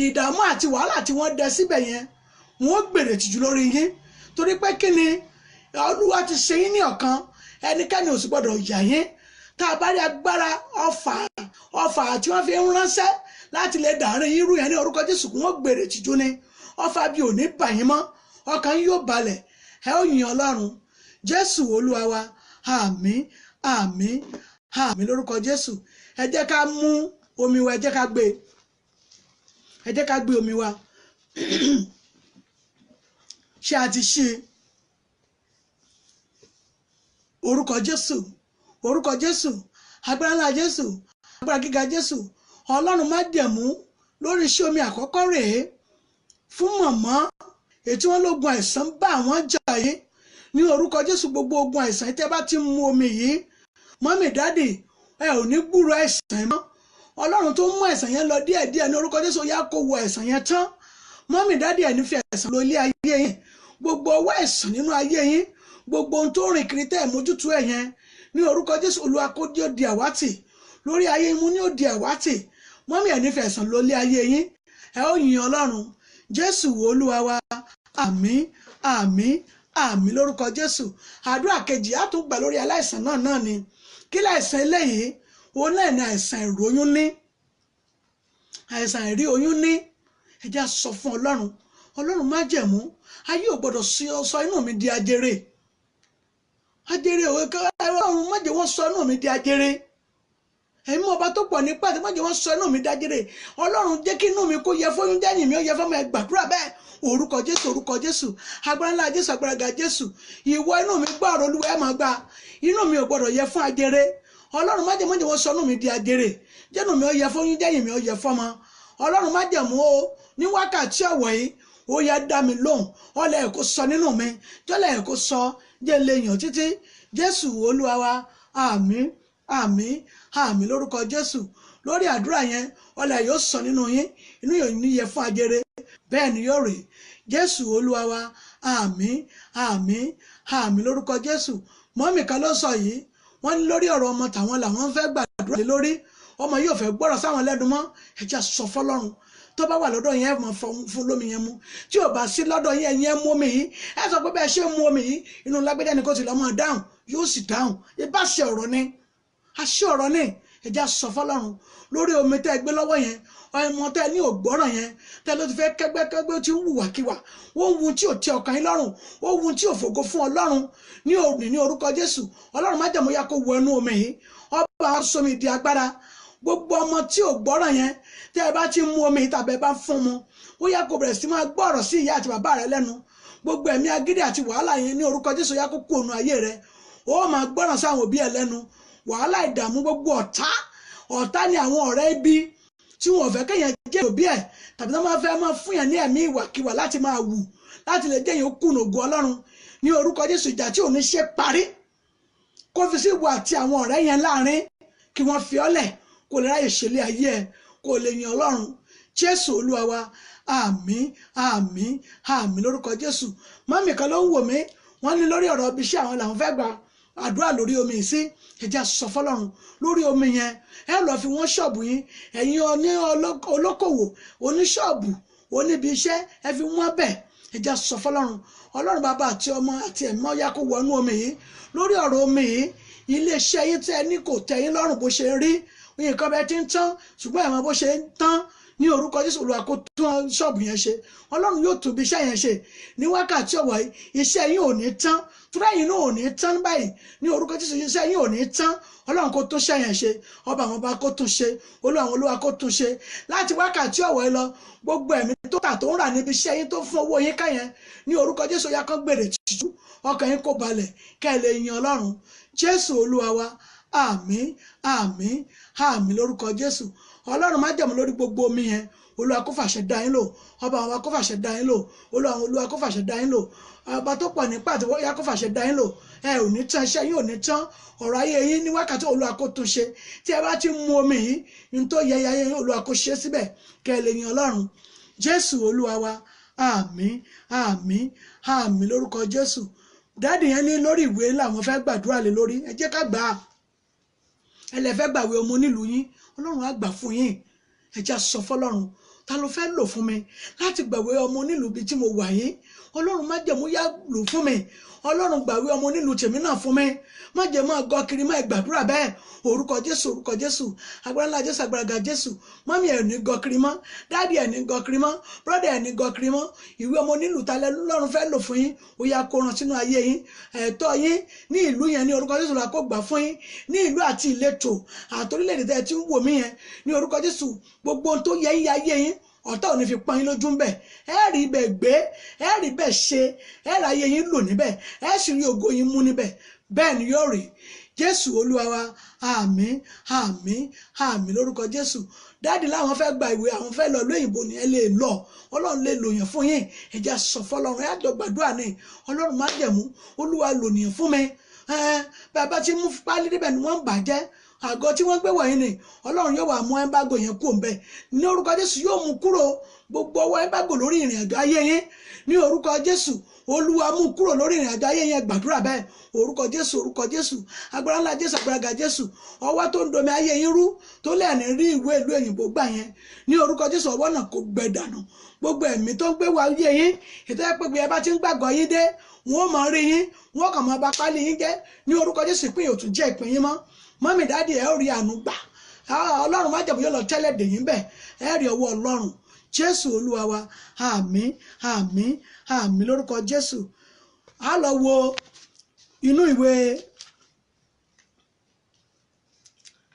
Ìdààmú àti wàhálà tí wọ́n dẹ síbẹ̀ yẹn, wọ́n ó gbèrè tìjú lórí yín, torí pé kí ni? Olúwa ti ṣe yín ní ọ̀kan, ẹnikẹ́ni ò sì gbọ́dọ̀ yà yín. Tá a bá rí agbára ọfà ọfà tí wọ́n fi ń ránṣẹ́ láti lè dàárín yín rú yẹn ní orúkọ Jésù, kí wọ́n gbèrè tìjú ni. Ọfà bí ò ní bà yín mọ́, ọkàn yín yóò balẹ̀, ẹ ó yìn Ọlọ́run. Jésù Olúwa wa, àmín, àmín, àmín lórúkọ Jésù. Ẹ jẹ́ ká mú omi wa, ẹ jẹ́ ká gbé, ẹ jẹ́ ká gbé omi wa. Ṣé a ti ṣí i? Orúkọ Jésù, orúkọ Jésù, agbára ńlá Jésù, agbára gíga Jésù. Ọlọ́run májẹ̀mú lórí iṣẹ́ omi àkọ́kọ́ rèé fún mọ̀mọ́ ètí wọn lógun àìsàn bá àwọn jà yìí. Ní orúkọ Jésù, gbogbo ogun àìsàn tẹ́ bá ti mu omi yìí, mọ́mì, dádì, ẹ ò ní gbúrò àìsàn mọ́. Ọlọ́run tó mú àìsàn yẹn lọ díẹ̀díẹ̀ ní orúkọ Jésù, yá kó wo àìsàn yẹn tán. Mọ́mì, dádì, ẹ̀ ní fi àìsàn lọ ilé ayé yín. Gbogbo ọwọ́ àìsàn nínú ayé yín, gbogbo ohun tó rìn kiri tẹ́ ẹ̀ mójútó ẹ̀ yẹn, ní orúkọ Jésù, Olúwa kó dé di àwátì lórí ayé yín, mú ní ó di àwátì. Mọ́mì, ẹ̀ ní fi àìsàn lọ ilé ayé yín, ẹ ó yin Ọlọ́run. Jésù Olúwa wa, àmín, àmín, àmín lórúkọ Jésù. Àdúrà kejì á tún gbà lórí aláìsàn náà ni. Kí láìsàn eléyìí? Òun náà ni àìsàn ìròyún ní, àìsàn ìrí oyún ní. Ẹ jẹ́ á sọ fún Ọlọ́run. Ọlọ́run májẹ̀mú, ayé ò gbọ́dọ̀ sọ inú mi di ajere. Ajere òwe, Ọlọ́run má jẹ́ wọ́n sọ inú mi di ajere. Ẹ̀yin mú ọba tó pọ̀ nípa àti má jẹ́ wọ́n sọ inú mi di ajere. Ọlọ́run, jẹ́ kí inú mi kó yẹ fóyún, jẹ́yìn mi ó yẹ fọ́mọ. Ẹ gbàdúrà bẹ́ẹ̀. Orúkọ Jésù, orúkọ Jésù, agbára ńlá Jésù, agbára ga Jésù. Ìwọ inú mi, gbọ́ ọ̀rọ̀ Olúwa, ẹ̀ máa gbà. Inú mi ò gbọ́dọ̀ yẹ fún ajere. Ọlọ́run má jẹ́ wọ́n sọ inú mi di ajere. Jẹ́nu mi ó yẹ fóyún, jẹ́yìn mi ó yẹ fọ́mọ. Ọlọ́run májẹ̀mú o, ní wákàtí ọ̀wọ̀ yìí, ó yá, dá mi lóhùn. Ọlẹ́ ẹ̀ kó sọ nínú mi, jọ́lẹ̀ ẹ̀ kó sọ, jẹ́ lè yàn títí. Jésù Olúwa wa, àmín, àmín, àmín lórúkọ Jésù. Lórí àdúrà yẹn, ọlẹ́ yóò sọ nínú yín, inú yóò ní yẹ fún ajere, bẹ́ẹ̀ ni yóò rí. Jésù Olúwa wa, àmín, àmín, àmín lórúkọ Jésù. Mọ́mì kan ló sọ yìí, wọ́n ní lórí ọ̀rọ̀ ọmọ tàwọn làwọn fẹ́ gbàdúrà lé lórí. Ọmọ yóò fẹ́ gbọ́rọ̀ sáwọn lẹ́nu mọ́. Ẹ jẹ́ sọ fọlọ́run. Tó bá wà lọ́dọ̀ yẹn, ẹ máa fún lómi yẹn mu. Tí ò bá sí lọ́dọ̀ yẹn, ẹ̀yin ẹ mú omi yìí. Ẹ sọ pé bẹ́ẹ̀ ṣe mú omi yìí, inú lágbẹ́dẹ́ ni kò sì lọ́ máa dáhùn, yóò sì dáhùn. Ibà ṣe ọ̀rọ̀ ni, àṣẹ ọ̀rọ̀ ni. Ẹ jẹ́ sọ fọlọ́run lórí omi tẹ́ ẹ gbé lọ́wọ́ yẹn. Ọmọ tẹ́ ẹ ní ògbọ́ràn yẹn, tẹ́ ló ti fẹ́ kẹ́gbẹ́kẹ́gbẹ́, tí ń hùwàkiwà, ó ń wu tí ò tẹ́ ọkàn yín lọ́rùn, ó wu tí ò fògo fún Ọlọ́run ní òní, ní orúkọ Jésù, Ọlọ́run májẹ̀mú yá kó wọ ẹnu omi yìí. Ọba sọmi di agbára. Gbogbo ọmọ tí ò gbọ́ràn yẹn, tẹ́ ẹ bá ti mú omi yìí tàbí ẹ bá fún mu, ó yá kó bẹ̀rẹ̀ sí máa gbọ́ ọ̀rọ̀ sí ìyá àti bàbá rẹ lẹ́nu. Gbogbo ẹ̀mí agídí àti wàhálà yẹn, ní orúkọ Jésù, yá kó kú ònú ayé rẹ, ó máa gbọ́ràn sáwọn òbí ẹ lẹ́nu. Wàhálà, ìdààmú, gbogbo ọ̀tá, ọ̀tá ni àwọn ọ̀rẹ́ ibi tí wọn ò fẹ́ kéèyàn jẹ́ òbí ẹ̀, tàbí tí wọ́n máa fẹ́ máa fún yàn ní ẹ̀mí ìwàkiwà láti máa wù láti lè jẹ́yìn kùnà ògo Ọlọ́run, ní orúkọ Jésù, ìjà tí ò ní ṣe parí kó fi sí ìwọ àti àwọn ọ̀rẹ́ yẹn láàrin, kí wọ́n fi ọ́ lẹ̀, kó lè ráyè ṣẹlẹ̀ ayé ẹ̀, kó lè yan Ọlọ́run. Jésù Olúwa wa, àmín, àmín, àmín lórúkọ Jésù. Mọ́mì kan ló ń wò mí, wọ́n ní lórí ọ̀rọ̀ ibi iṣẹ́ àwọn làwọn fẹ́ gba àdúrà lórí omi yìí sí. Ẹ jẹ́ sọ fọlọ́run lórí omi yẹn. Ẹ lọ fi wọ́n ṣọ́ọ̀bù yín. Ẹ̀yin oní olókòwò, oníṣọ́ọ̀bù, oníbi iṣẹ́, ẹ fi wọ́n bẹ̀. Ẹ jẹ́ sọ fọlọ́run, ọlọ́run bàbá àti ọmọ àti ẹ̀mí ọ̀yá kó wọnú omi yìí. Lórí ọ̀rọ̀ omi yìí, iléeṣẹ́ yín tẹ́ ẹ ní kò tẹ́ yín lọ́rùn bó ṣe rí, nǹkan bẹ́ẹ̀ ti ń tán, ṣùgbọ́n ẹ̀mọ́ bó ṣe ń tán, ní orúkọ Jésù, Olúwa kó tún ṣọ́ọ̀bù yẹn ṣe. Ọlọ́run yóò tún ibi iṣẹ́ yẹn ṣe ní wákàtí ọ̀wọ̀ yìí. Iṣẹ́ yín ò ní tán, túrẹ́ yín náà ò ní tán báyìí. Ní orúkọ Jésù, iṣẹ́ yín ò ní tán. Ọlọ́run kó tún iṣẹ́ yẹn ṣe, ọba àwọn ọba kó tún ṣe, olúwa àwọn olúwa kó tún ṣe. Láti wákàtí ọ̀wọ̀ yìí lọ, gbogbo ẹ̀mí tó tà tó ń rà níbi iṣẹ́ yín tó fún owó yín ká yẹn, ní orúkọ Jésù, ya kán gbèrè tìjú, ọkàn yín kó balẹ̀, kẹ́ ẹ lè yin Ọlọ́run. Jésù Olúwa wa, àmín, àmín, àmín lórúkọ Jésù. Ọlọ́run májẹ̀mú lórí gbogbo omi yẹn, Olúwa kó fàṣẹ dá yín lò. Ọba àwọn kó fàṣẹ dá yín lò. Olúwa àwọn olúwa kó fàṣẹ dá yín lò. Ọba tó pọ̀ nípa àti wọ́n yá kó fàṣẹ dá yín lò. Ẹ ò ní tán, iṣẹ́ yín ò ní tán, ọ̀rọ̀ ayé yín ní wákàtí, Olúwa kó tún ṣe. Tí ẹ bá ti mu omi yìí, ní tó yẹ ayé yín, Olúwa kó ṣe síbẹ̀, kẹ́ ẹ lè yin Ọlọ́run. Jésù Olúwa wa, àmín, àmín, àmín lórúkọ Jésù. Dáàdì yẹn ní lórí ìwé làwọn fẹ́ gbàdúrà lé lórí. Ẹ jẹ́ ká gbà á. Ẹ lè fẹ́ gbàwé ọmọ onílùú yín, Ọlọ́run á gbà fún yín. Ẹ jẹ́ sọ fọlọ́run, ta ló fẹ́ lò fún mi láti gbàwé ọmọ onílùú bíi tí mo wà yín? Ọlọ́run májẹ̀mú yá lò fún mi. Ọlọ́run gbàwé ọmọ onílùú tèmi náà fún mi. Má jẹ́ máa gọ kiri, má gbàdúrà bẹ́ẹ̀. Orúkọ Jésù, orúkọ Jésù, agbára ńlá Jésù, agbára ga Jésù. Mọ́mí ẹ̀ ní gọ kiri mọ́, dáàdì ẹ̀ ní gọ kiri mọ́, brọ́dà ẹ̀ ní gọ kiri mọ́. Ìwé ọmọ onílùú ta lẹ lọ́run fẹ́ lò fún yín, ó yá kó rán sínú ayé yín. Ẹ̀tọ́ yín ní ìlú yẹn, ní orúkọ Jésù, la kó gbà fún yín ní ìlú àti ìletò àtòrílẹ̀-èdè tẹ́ ẹ ti ń wò mí yẹn. Ní orúkọ Jésù, gbogbo ohun tó yẹ yín ayé yín, ọ̀tá ò ní fi pọ́n yín lójú ńbẹ̀. Ẹ rí ibẹ̀ gbé, ẹ rí ibẹ̀ ṣe, ẹ rí ayé yín lò níbẹ̀, ẹ sì rí ògo yín mú níbẹ̀. Bẹ́ẹ̀ ni yóò rí. Jésù Olúwa wa, àmín, àmín, àmín lórúkọ Jésù. Dáàdì láwọn fẹ́ gba ìwé, àwọn fẹ́ lọ lóyìnbó ni. Ẹ lè lọ, Ọlọ́run lè lò yàn fún yín. Ẹ jẹ́ sọ fọlọ́run, ẹ àjọ gbàdúrà ni. Ọlọ́run májẹ̀mú, Olúwa lò nìyẹn fún mi. Bàbá tí mú pálí débẹ̀ ni wọ́n ń bàjẹ́ àgọ́ tí wọ́n gbé wọ̀nyí ni. Ọlọ́run yóò wá mú ẹ́ńbágò yẹn kúrò ńbẹ̀ ní orúkọ Jésù. Yóò mú kúrò gbogbo ọwọ́ ẹ́ńbágò lórí ìrìn àjò ayé yín. Ní orúkọ Jésù, Olúwa mú kúrò lórí ìrìn àjò ayé yẹn. Gbàdúrà bẹ́ẹ̀. Orúkọ Jésù, orúkọ Jésù, agbára ńlá Jésù, agbára ga Jésù. Ọwọ́ tó ń domi ayé yín rú, tó lẹ́ẹ̀ni rí ìwé ìlú òyìnbó gbà yẹn, ní orúkọ Jésù, ọwọ́ náà kò gbẹ dànù. Gbogbo ẹ̀mí tó ń gbé wá ayé yín, ètò ẹ̀ pé ẹ bá ti ń gbàgbọ́ yín dé, wọn ò mọ̀ rí yín, wọn kàn máa ba pálí yín jẹ́. Ní orúkọ Jésù, ìpín yóò tún jẹ́ ìpín yín mọ́. Mọ́mí, dáàdì, ẹ ó rí àánú gbà. Ọlọ́run májẹ̀mú yóò lọ tẹ́lẹ̀ dè yín bẹ́ẹ̀. Ẹ rí ọwọ́ Ọlọ́run. Jésù Olúwa wa, àmín, àmín, àmín lórúkọ Jésù. A lọ wo inú ìwé,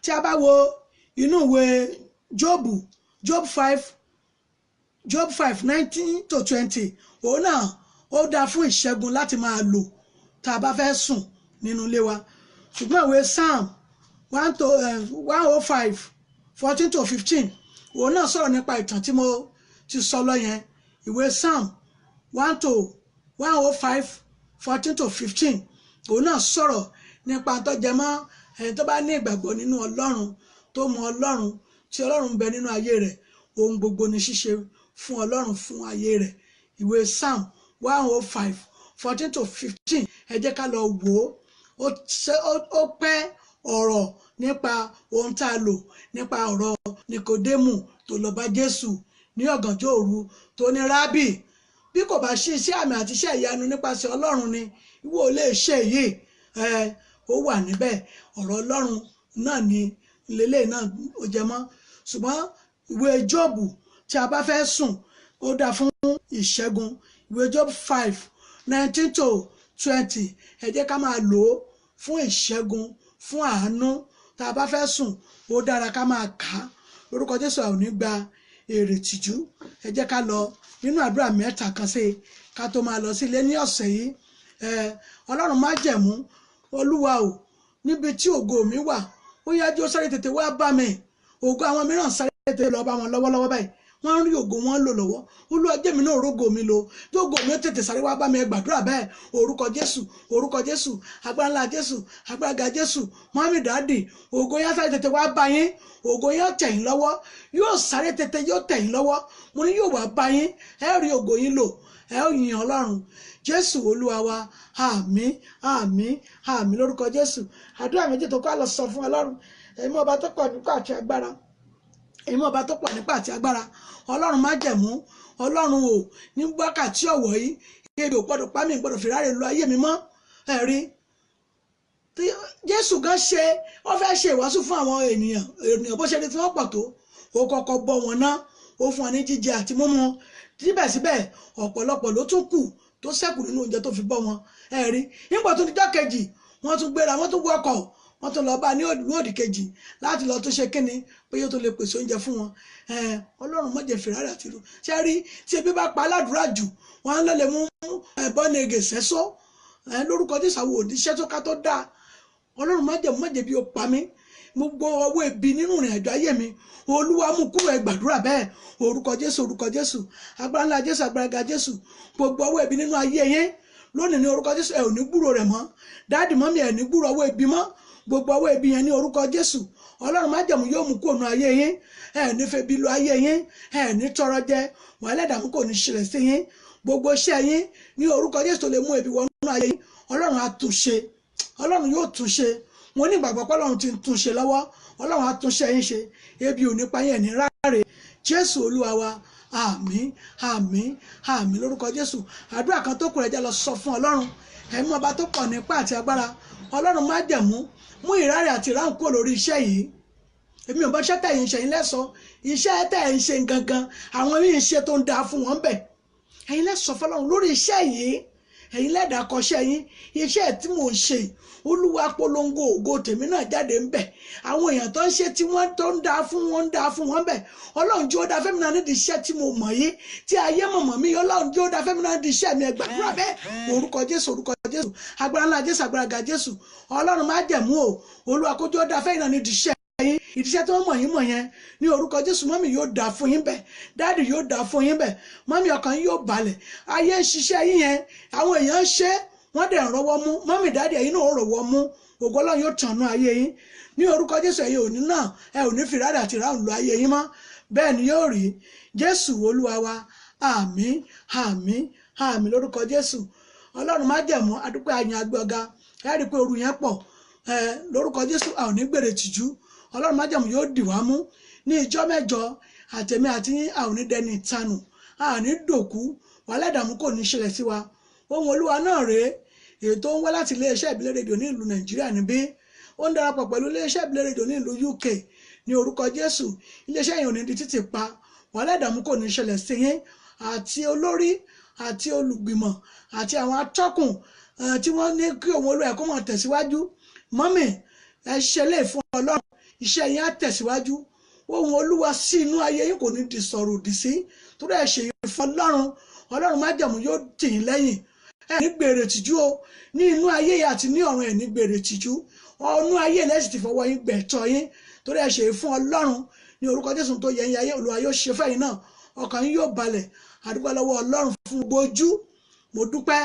tí a bá wo inú ìwé Jóòbù, Job 5, Job 5:19 to 20, òun náà ó dáa fún ìṣẹ́gun láti máa lò tá a bá fẹ́ sùn nínú ilé wa. Ṣùgbọ́n ìwé Psalm 1 to 105:14 to 15, òun náà sọ̀rọ̀ nípa ìtàn tí mo ti sọ lọ yẹn. Ìwé Psalm 1 to 105:14 to 15, òun náà sọ̀rọ̀ nípa tó jẹ mọ́ ẹni tó bá ní ìgbàgbọ́ nínú Ọlọ́run, tó mọ Ọlọ́run, tí Ọlọ́run ń bẹ nínú ayé rẹ̀, ohun gbogbo ní ṣíṣe fún Ọlọ́run fún ayé rẹ̀. Ìwé Psalm 105:14 to 15, ẹ jẹ́ ká lọ wò ó. Ó pẹ́ ọ̀rọ̀ nípa ohun tá a lò nípa ọ̀rọ̀ Nikodemu tó lọ bá Jésù ní ọ̀gànjọ́ òru, tó ní, "Rábì, bí kò bá ṣe iṣẹ́ àmì àti iṣẹ́ ìyanu nípasẹ̀ Ọlọ́run ni, ìwọ ò lè ṣe èyí." Ẹ ó wà níbẹ̀. Ọ̀rọ̀ Ọlọ́run náà ni lélẹ̀ náà ó jẹ mọ́. Ṣùgbọ́n ìwé Jóòbù, tí a bá fẹ́ sùn, ó dáa fún ìṣẹ́gun. Ìwé Job 5:19 to 20, ẹ jẹ́ ká máa lò ó fún ìṣẹ́gun, fún àánú. Tá a bá fẹ́ sùn, ó dára ká máa kà á. Lórúkọ Jésù, a ò ní gba èrè tìjú. Ẹ jẹ́ ká lọ nínú àdúrà mẹ́ta kan sí i ká tó máa lọ sí ilé ní ọ̀sẹ̀ yìí. Ẹ Ọlọ́run májẹ̀mú, Olúwa o, níbi tí ògo mi wà, ó yá jó sáré tètè wá bá mi. Ògo àwọn mìíràn sáré tètè lọ bá wọn lọ́wọ́lọ́wọ́ báyìí, wọ́n ń rí ògo wọn lò lọ́wọ́. Olúwa, jẹ́ mi náà rógo mi lò, jógo mi ó tètè sáré wá bá mi. Ẹ gbàdúrà bẹ́ẹ̀. Orúkọ Jésù, orúkọ Jésù, agbára ńlá Jésù, agbára ga Jésù. Mọ́mí, dáàdì, ògo yẹn sáré tètè wá bá yín. Ògo yẹn tẹ̀ yín lọ́wọ́, yóò sáré tètè, yóò tẹ̀ yín lọ́wọ́. Mo ní yóò wá bá yín. Ẹ rí ògo yín lò, ẹ ó yin Ọlọ́run. Jésù Olúwa wa, àmín, àmín, àmín lórúkọ Jésù. Àdúrà méjì tó kọ́, àlọ́ sọ fún Ọlọ́run ẹ̀mí ọba tó pọ̀ nípa àti agbára. Èmi ọba tó pọ̀ nípa àti agbára, ọlọ́run májẹ̀mú, ọlọ́run o, ní wákàtí ọ̀wọ̀ yìí, ebi ò gbọ́dọ̀ pa mí, gbọ́dọ̀ fìráre lu ayé mi mọ́. Ẹ̀rí tí Jésù gan ṣe, ó fẹ́ ṣe ìwàásù fún àwọn ènìyàn, ènìyàn bó ṣe rí tí wọ́n pọ̀ tó, ó kọ́kọ́ bọ́ wọn ná, ó fún wọn ní jíjẹ àti mímu. Síbẹ̀síbẹ̀ ọ̀pọ̀lọpọ̀ ló tún kù tó ṣẹ́kù nínú oúnjẹ tó fi bọ́ wọn. Ẹ̀rí nígbà tó dijọ́ kejì, wọ́n tún gbéra, wọ́n tún wọkọ̀, wọ́n tún lọ bá ní òdì kejì láti lọ tún ṣe kíni pé yóò tó lè pèsè oúnjẹ fún wọn. Ọlọ́run má jẹ́ fìràrà àti irú ṣe rí tí ebi bá pa aládùúrà jù, wọ́n á lọ lè mú bọ́nẹ̀gẹ̀ sẹ́sọ́ lórúkọ Jésù. Àwọn òdìṣẹ́ tó ká tó dáa, ọlọ́run má jẹ́, má jẹ́ bí ó pa mí. Gbogbo ọwọ́ ebi nínú ìrìn àjò ayé mi, olúwa mú kúrò. Ẹ gbàdúrà bẹ́ẹ̀. Orúkọ Jésù, orúkọ Jésù, agbára ńlá Jésù, agbára ga Jésù. Gbogbo ọwọ́ ebi nínú ayé yẹn lónìí ní orúkọ Jésù, ẹ ò ní gbúrò rẹ̀ mọ́. Daddy, mummy, ẹ ní gbúrò ọwọ́ ebi mọ́. Gbogbo ọwọ́ ebi yẹn ní orúkọ Jésù, ọlọ́run májẹ̀mú yóò mú kúrò nínú ayé yín. Ẹ ní febi lo ayé yín, ẹ ní tọrọ jẹ, wàhálà ìdààmú kò ní ṣẹlẹ̀ sí yín. Gbogbo iṣẹ́ yín ní orúkọ Jésù tó lè mú ebi wọnú ayé yín, ọlọ́run á tún ṣe, ọlọ́run yóò tún ṣe. Mo ní ìgbàgbọ́ pé ọlọ́run ti ń tún ṣe lọ́wọ́. Ọlọ́run á tún ṣe yín ṣe, ebi ò ní pa yín, ẹ̀ ní ráre. Jésù olúwa wa, àmín, àmín, àmín lórúkọ Jésù. Àdúrà kan tó kù rẹ̀, jẹ́ lọ sọ fún ọlọ́run ẹ̀mí ọba tó pọ̀ nípa àti agbára, ọlọ́run májẹ̀mú, mú ìráre àti ìráhùn kúrò lórí iṣẹ́ yìí. Èmi ò bá iṣẹ́ tẹ̀ ń ṣe yín lẹ́sọ, iṣẹ́ tẹ̀ ń ṣe gangan, àwọn míì ń ṣe tó ń da fún wọn bẹ̀. Ẹ̀yin lẹ́sọ fọlọ́run lórí iṣẹ́ yìí, ẹ̀yin lẹ́dàá kọṣẹ́ yín. Iṣẹ́ tí mò ń ṣe, olúwa, polongo ògo tèmi náà jáde ń bẹ̀. Àwọn èèyàn tó ń ṣe tí wọ́n tó ń da fún wọn, ń da fún wọn bẹ̀. Ọlọ́run jí ó da fẹ́mi náà nídìí iṣẹ́ tí mo mọ̀ yìí, tí ayé mọ̀mọ́ mi. Ọlọ́run jí ó da fẹ́mi náà nídìí iṣẹ́ mi. Ẹ gbàdúrà bẹ́ẹ̀. Orúkọ Jésù, orúkọ Jésù, agbára ńlá Jésù, agbára ga Jésù. Ọlọ́run májẹ̀mú o, olúwa, kójú ó da fẹ́mi náà nídìí iṣẹ́ yín, ìdíṣẹ́ tí wọ́n mọ̀ yín mọ̀ yẹn ní orúkọ Jésù. Mummy, yóò dà fún yín bẹ̀. Daddy, yóò dà fún yín bẹ̀. Mummy, ọkàn yín yóò balẹ̀. Ayé ń ṣiṣẹ́ yín yẹn, àwọn èèyàn ń ṣe, wọ́n dẹ̀ ń rọwọ́ mú. Mummy, daddy, ẹ̀yin náà ó rọwọ́ mú. Ògo Ọlọ́run yóò tànú ayé yín ní orúkọ Jésù. Ẹ̀yin òní náà, ẹ ò ní fìràdà àti ìráhùn lo ayé yín mọ́. Bẹ́ẹ̀ ni yóò rí. Jésù olúwa wa, àmín, àmín, àmín lórúkọ Jésù. Ọlọ́run májẹ̀mú, adúpẹ́, àyàn, agbẹ́ ọ̀gá. Ẹ rí i pé òru yẹn pọ̀. Ẹ lórúkọ Jésù, a ò ní gbèrè tìjú. Ọlọ́run májẹ̀mú yóò dì wá mú ní ìjọ mẹ́jọ. Àtẹ̀mí àti yín, a ò ní dẹni ìtanù, a ò ní dòkú, wàhálà ìdààmú kò ní ṣẹlẹ̀ sí wa. Ohun olúwa náà rèé, èyí tó ń wá láti iléeṣẹ́ ìbílẹ̀ rédíò ní ìlú Nàìjíríà níbí, ó ń darapọ̀ pẹ̀lú iléeṣẹ́ ìbílẹ̀ rédíò ní ìlú UK. Ní orúkọ Jésù, iléeṣẹ́ yìí ò ní di títì pa, wàhálà ìdààmú kò ní ṣẹlẹ̀ sí yín. Àti olórí àti olùgbìmọ̀ àti àwọn atọ́kùn tí wọ́n ní kí òun olú ẹ̀ kó máa tẹ̀síwájú. Mummy, ẹ ṣe lè fún ọlọ́run, iṣẹ́ yín á tẹ̀síwájú. Ohun olúwa sí inú ayé yín kò ní di sọ̀rọ̀ òdì sí, torí ẹ ṣe yín fún ọlọ́run. Ọlọ́run májẹ̀mú yóò tì yín lẹ́yìn. Ẹ ní gbèrè tìjú o, ní inú ayé yìí àti ní ọ̀run. Ẹ ní gbèrè tìjú ọ̀nú ayé lẹ́sìn ti fọwọ́ yín gbẹ̀tọ́ yín, torí ẹ ṣe fún ọlọ́run. Ní orúkọ Jésù, tó yẹ yín ayé, olúwa yóò ṣe fẹ́yìn náà, ọkàn yín yóò balẹ̀. Àdúgbò lọ́wọ́ ọlọ́run fún gbogbo ojú, mo dúpẹ́.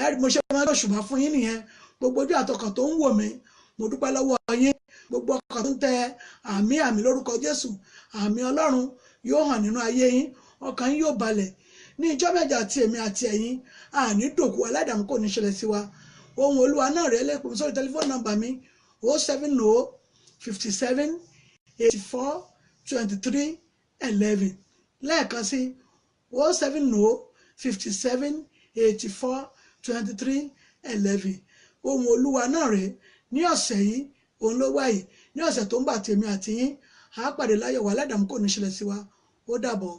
Ẹ mo ṣe máa ń ṣùgbọ́n fún yín nìyẹn. Gbogbo ojú àtọkàn tó ń wò mí, mo dúpẹ́ lọ́wọ́ yín. Gbogbo ọkàn tó ń tẹ àmì, àmì lórúkọ Jésù, àmì ọlọ́run yóò hàn nínú ayé yín, ọkàn yín yóò balẹ̀. Ní ìjọ mẹ́jọ, àti èmi àti ẹ̀yin, àní dòkú, aládàmú kò ní ṣẹlẹ̀ sí wa. Ohun olúwa náà rẹ̀ lẹ́kùn sórí tẹlifóònù nọ́mbà mi, 070 57 84 23 11. Lẹ́ẹ̀kan sí, 070 57 84 23 11. Ohun olúwa náà rèé ní ọ̀sẹ̀ yìí, òun ló wáyé. Ní ọ̀sẹ̀ tó ń bá, tèmi àti yín, àá pàdé láyọ̀, wà ládàmú kò ní ṣẹlẹ̀ sí wa. Ó dàbọ̀.